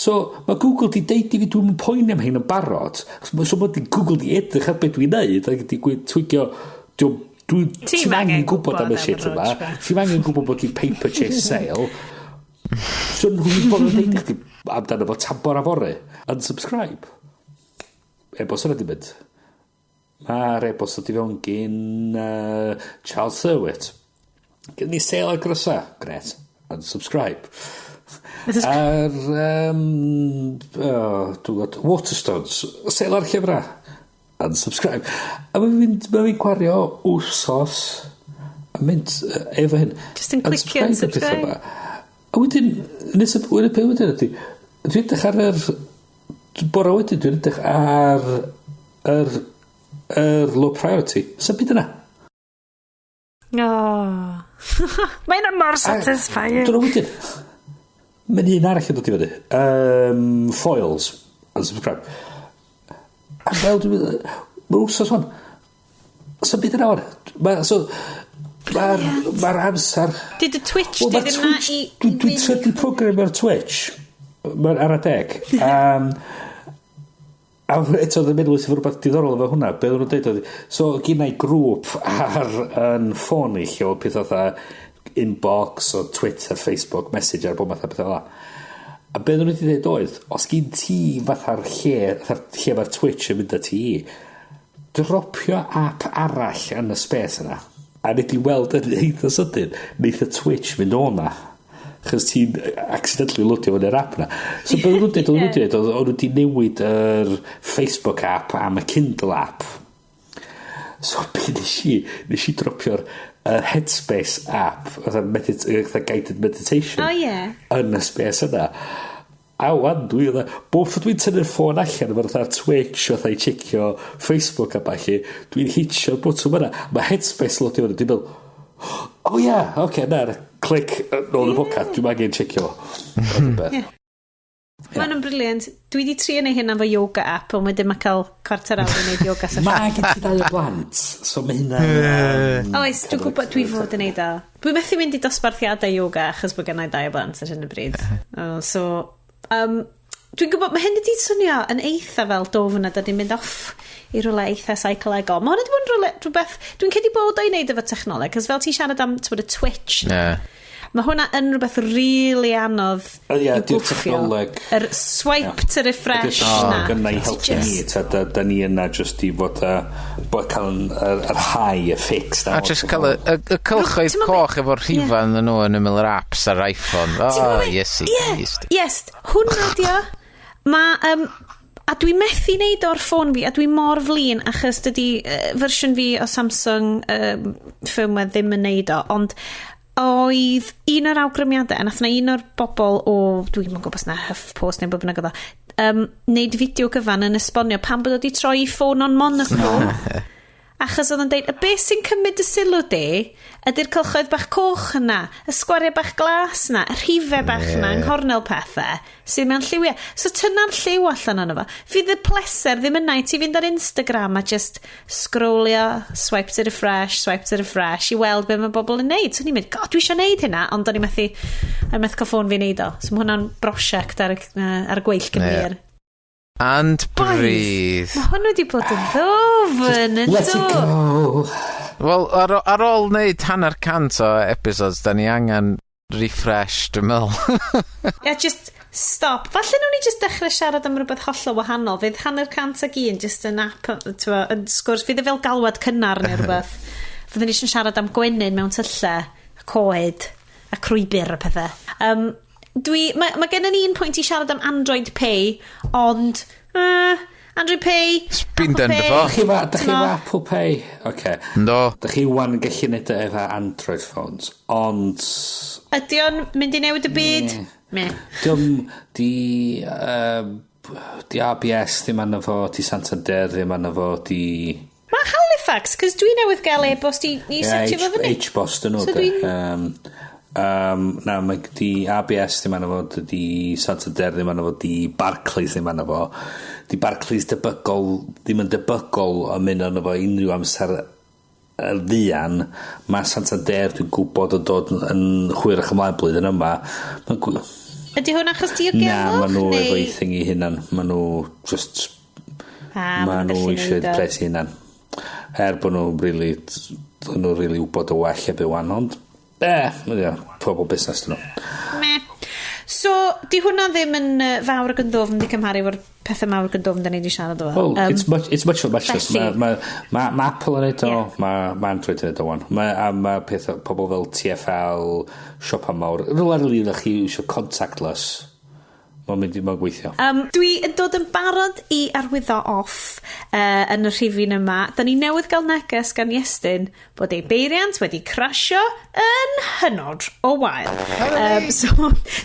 So, mae Google di deud i fi dwi'n poeni am hyn yn barod. So, mae Google di edrych ar beth dwi'n neud ac di twigio, dwi'n Ti'm angen gwybod am y shit yma. Ti'n angen gwybod bod gen paper chase sale. So, nhw'n bod yn deud i chdi amdano fo tan bora fory. Unsubscribe. E-bost yna di mynd. Mae'r e-bost ydi fewn gyn Charles Tyrwhitt. Gen ni sale ar grysa. Gret. Unsubscribe. Ar, oh, dwi'n gwybod, Waterstones. Sale ar llyfrau. Unsubscribe. A mae'n mynd, mae'n mynd gwario wsos yn mynd efo hyn. Just yn clicio unsubscribe. Yma. A wedyn, nes y wedyn peth wedyn ydy, dwi'n edrych ar yr, bore wedyn, dwi'n edrych ar yr low priority. Sa'n byd yna. Oh. Mae'n mor satisfying. Dwi'n wedyn, mae'n un arall yn dod i fyny. Foils. Unsubscribe. A fel dwi'n mynd, mae'n wsos hwn. Sa'n byd yna wan. So, mae'r amser. Did y Twitch Wel, di ma' ddim na Twitch i Dwi'n trydydd program ar Twitch. Mae'n ar adeg. A eto ddim meddwl sydd rhywbeth diddorol efo hwnna. Be oedden nhw'n dweud oedd, so gynna i grŵp ar yn ffôn i lle oedd peth fatha inbox o Twitter, Facebook, Messenger, bob math o pethau fel 'na. A be oedden nhw wedi dweud oedd, os gyn ti fatha'r lle, fatha'r lle mae'r Twitch yn mynd â ti i, dropio app arall yn y space yna. A nid i weld yn eitha sydyn, neith y Twitch mynd o na. Chos ti'n accidentally loadio fyny'r app na. So be oedden nhw'n dweud, oedden nhw'n dweud, oedd nhw wedi newid yr Facebook app am y Kindle app. So be nes i dropio'r Headspace app, fatha guided meditation Oh, yeah. yn y space yna. A wan, dwi fatha, bob tro dwi'n tynnu'r ffôn allan efo fatha Twitch, fatha i checio Facebook a ballu, dwi'n hitio'r botwm yna. Mae Headspace loadio fyny, dwi'n meddwl, "Oh yeah, okay, na, clic nôl y bocad, dwi'n angen checio fo." Fath o beth. Mae'n yn brilliant. Dwi wedi trio neud hynna efo yoga app, ond wedyn mae cael cwarter awr i wneud yoga session. Mae gen ti ddau o blant, so mae hynna Oes, dwi'n gwybod dwi fod yn neud o. Dwi'n methu mynd i dosbarthiadau yoga achos bod gennau dau o blant ar hyn o bryd. Oh, so, dwi'n gwybod, mae hyn wedi swnio yn eitha fel dofn a da ni'n mynd off i rhywle eitha seicolegol. Mae hwn wedi bod yn rhywle, rhywbeth, dwi'n credu bod o'i wneud efo technoleg, cos fel ti'n siarad am, ti'n bod y Twitch, mae hwnna yn rhywbeth really anodd Ie, i di'r gwffio. technoleg. Yr swipe to refresh na. Gynna i Ti helpu ni, ta, da ni yna just i fod, bod cael yr high, y fix. A just cael y cylchoedd Ti'n meddwl coch efo'r rhifau yn nhw yn ymyl yr apps ar iPhone. Ti'n Oh, gwbod be? yes, Ie, yes. yes, hwnna di o. Ma, a dwi'n methu neud o'r ffôn fi, a dwi mor flin, achos dydy fersiwn fi o Samsung firmware ddim yn neud o, ond oedd un o'r awgrymiadau, a nath na un o'r bobl o, dwi'n yn gwybod os na HuffPost neu beth bynnag oedd o, neud fideo gyfan yn esbonio pam bod o wedi troi i ffôn on monochrome. Achos oedd o'n deud, y beth sy'n cymryd y sylw di, ydy'r cylchoedd bach coch yna, y sgwariau bach glas yna, y rhifau bach yna yng nghornel pethau, sydd mewn lliwiau. So tynna'r lliw allan ono fo. Fydd y pleser ddim yna i ti fynd ar Instagram a just scrollio, swipe to refresh, swipe to refresh, i weld be mae bobl yn neud. So ni'n mynd, "God, dwi eisiau neud hynna," ond o'n i methu cael ffôn fi neud o. So mae hwnna'n brosiect ar y gweill gymryd. And Boys, breathe. Mae hwn wedi bod yn ddofn, yn Let it do? go. Wel, ar ôl wneud 50 o episodes, da ni angen refresh, dwi'n meddwl. Yeah, just stop. Falle nawn ni just dechrau siarad am rhywbeth hollol wahanol. Fydd 101 just yn app, t'mo, yn sgwrs. Fydd e fel galwad cynnar neu rhywbeth. Fyddwn ni eisiau siarad am gwenyn mewn tyllau, a coed, a crwybr a pethau. Mae gen i un pwynt i siarad am Android Pay, ond Android Pay, It's been Apple done Pay, before. Da chi T'mo? efo Apple Pay? Oce. Ynddo. Da chi wan yn gallu neud o efo Android phones, ond Ydy o'n mynd i newid y byd? Me. Diom, di RBS ddim arno fo, di Santander ddim arno fo, di Mae Halifax, cos dwi newydd gael e-bost i setio fo fyny. HBOS dyn nhw. So de. Na, mae di RBS ddim arno fo, di Santander ddim arno fo, di Barclays ddim arno fo. Di Barclays debygol, ddim yn debygol o mynd arno fo unrhyw amser y fuan. Mae Santander dwi'n gwybod yn dod yn hwyrach ymlaen blwyddyn yma. Ydy hwn achos diogelwch? Na, maen nhw neu efo eu thing i hunan. Maen nhw just Ah, ma' maen nhw nhw'n gallu eisiau neud o. pres i hunan. Er bod nhw'n really, nhw'n really wybod y well ebyn wan, ond pobl busnes dyn nhw. Meh. So, di hwnna ddim yn fawr ac yn ddofn di cymharu efo'r pethau mawr ac yn ddofn da ni wedi siarad o. Well, it's much of a muchness. Felly Mae ma Apple yn neud o, ma Android yn neud o wan. Mae a ma pethau, pobl fel TFL, siopa mawr. Rhywle rili ydych chi eisiau contactless. Mae'n mynd i mae'n gweithio. Dwi yn dod yn barod i arwyddo off yn y rhifyn yma. Da ni newydd gael neges gan Iestyn bod ei beiriant wedi crasio yn hynod o wael. So,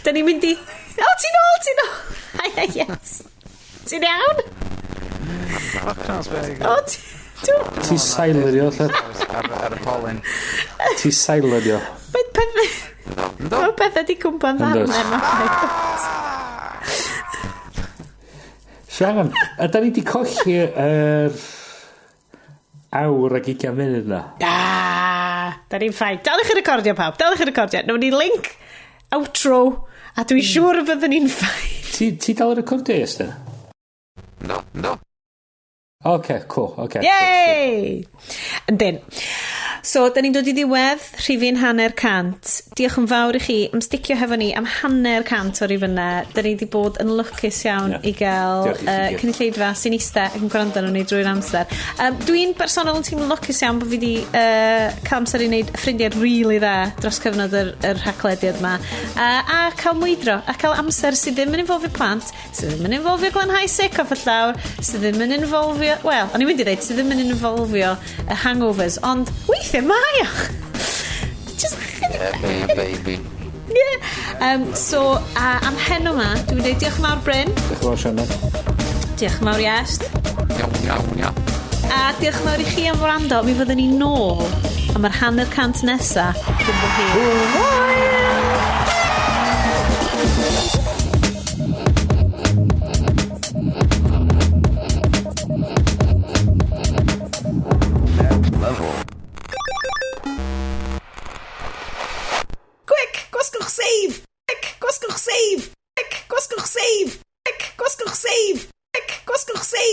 da ni'n mynd i... O, ti'n ôl, ti'n ôl! Hi, hi, yes. Ti'n iawn? O, Ti silenio, lle? Ar y polyn. Ti silenio. Mae pethau... Mae pethau di cwmpo'n Ynddo. ddarnau. Sian, yda ni di colli yr awr ag 20 munud na? Ah, da ni'n fine. Daliwch i recordio pawb, daliwch i recordio. Nawn ni link outro, a dwi'n siŵr y byddwn ni'n fine. Ti dal yn recordio, Iestyn? No, no. Oce, cool, oce. Yay! Yndyn. So, da ni'n dod i ddiwedd rhifyn 150. Diolch yn fawr i chi am sticio hefo ni am 150 o rifynnau. Da ni wedi bod yn lwcus iawn Ie. i gael Diolch i chi gyd. cynulleidfa sy'n ista ac yn gwrando arnon ni drwy'r amser. Dwi'n bersonol yn teimlo lwcus iawn bod fi wedi cael amser i wneud ffrindiau rili dda dros cyfnod yr haglediad yma. A cael mwydro, a cael amser sydd ddim yn involfio plant, sydd ddim yn involfio glanhau sic off y llawr, sydd ddim yn involfio... Wel, o'n i'n mynd i ddeud, sydd ddim yn involfio hangovers, ond weithiau mae o. Just Yeah, baby, baby. Yeah. So, am heno ma, dwi'n dweud diolch yn fawr Bryn. Diolch yn fawr, Sian. Diolch yn fawr Iest. Iawn, iawn, iawn. A diolch yn fawr i chi am wrando. Mi fyddwn ni nôl am yr 150 nesa. Cyn bo hir. Hwyl! Quick, gwasgwch save! Quick, gwasgwch save! Quick, gwasgwch save! Quick, gwasgwch save!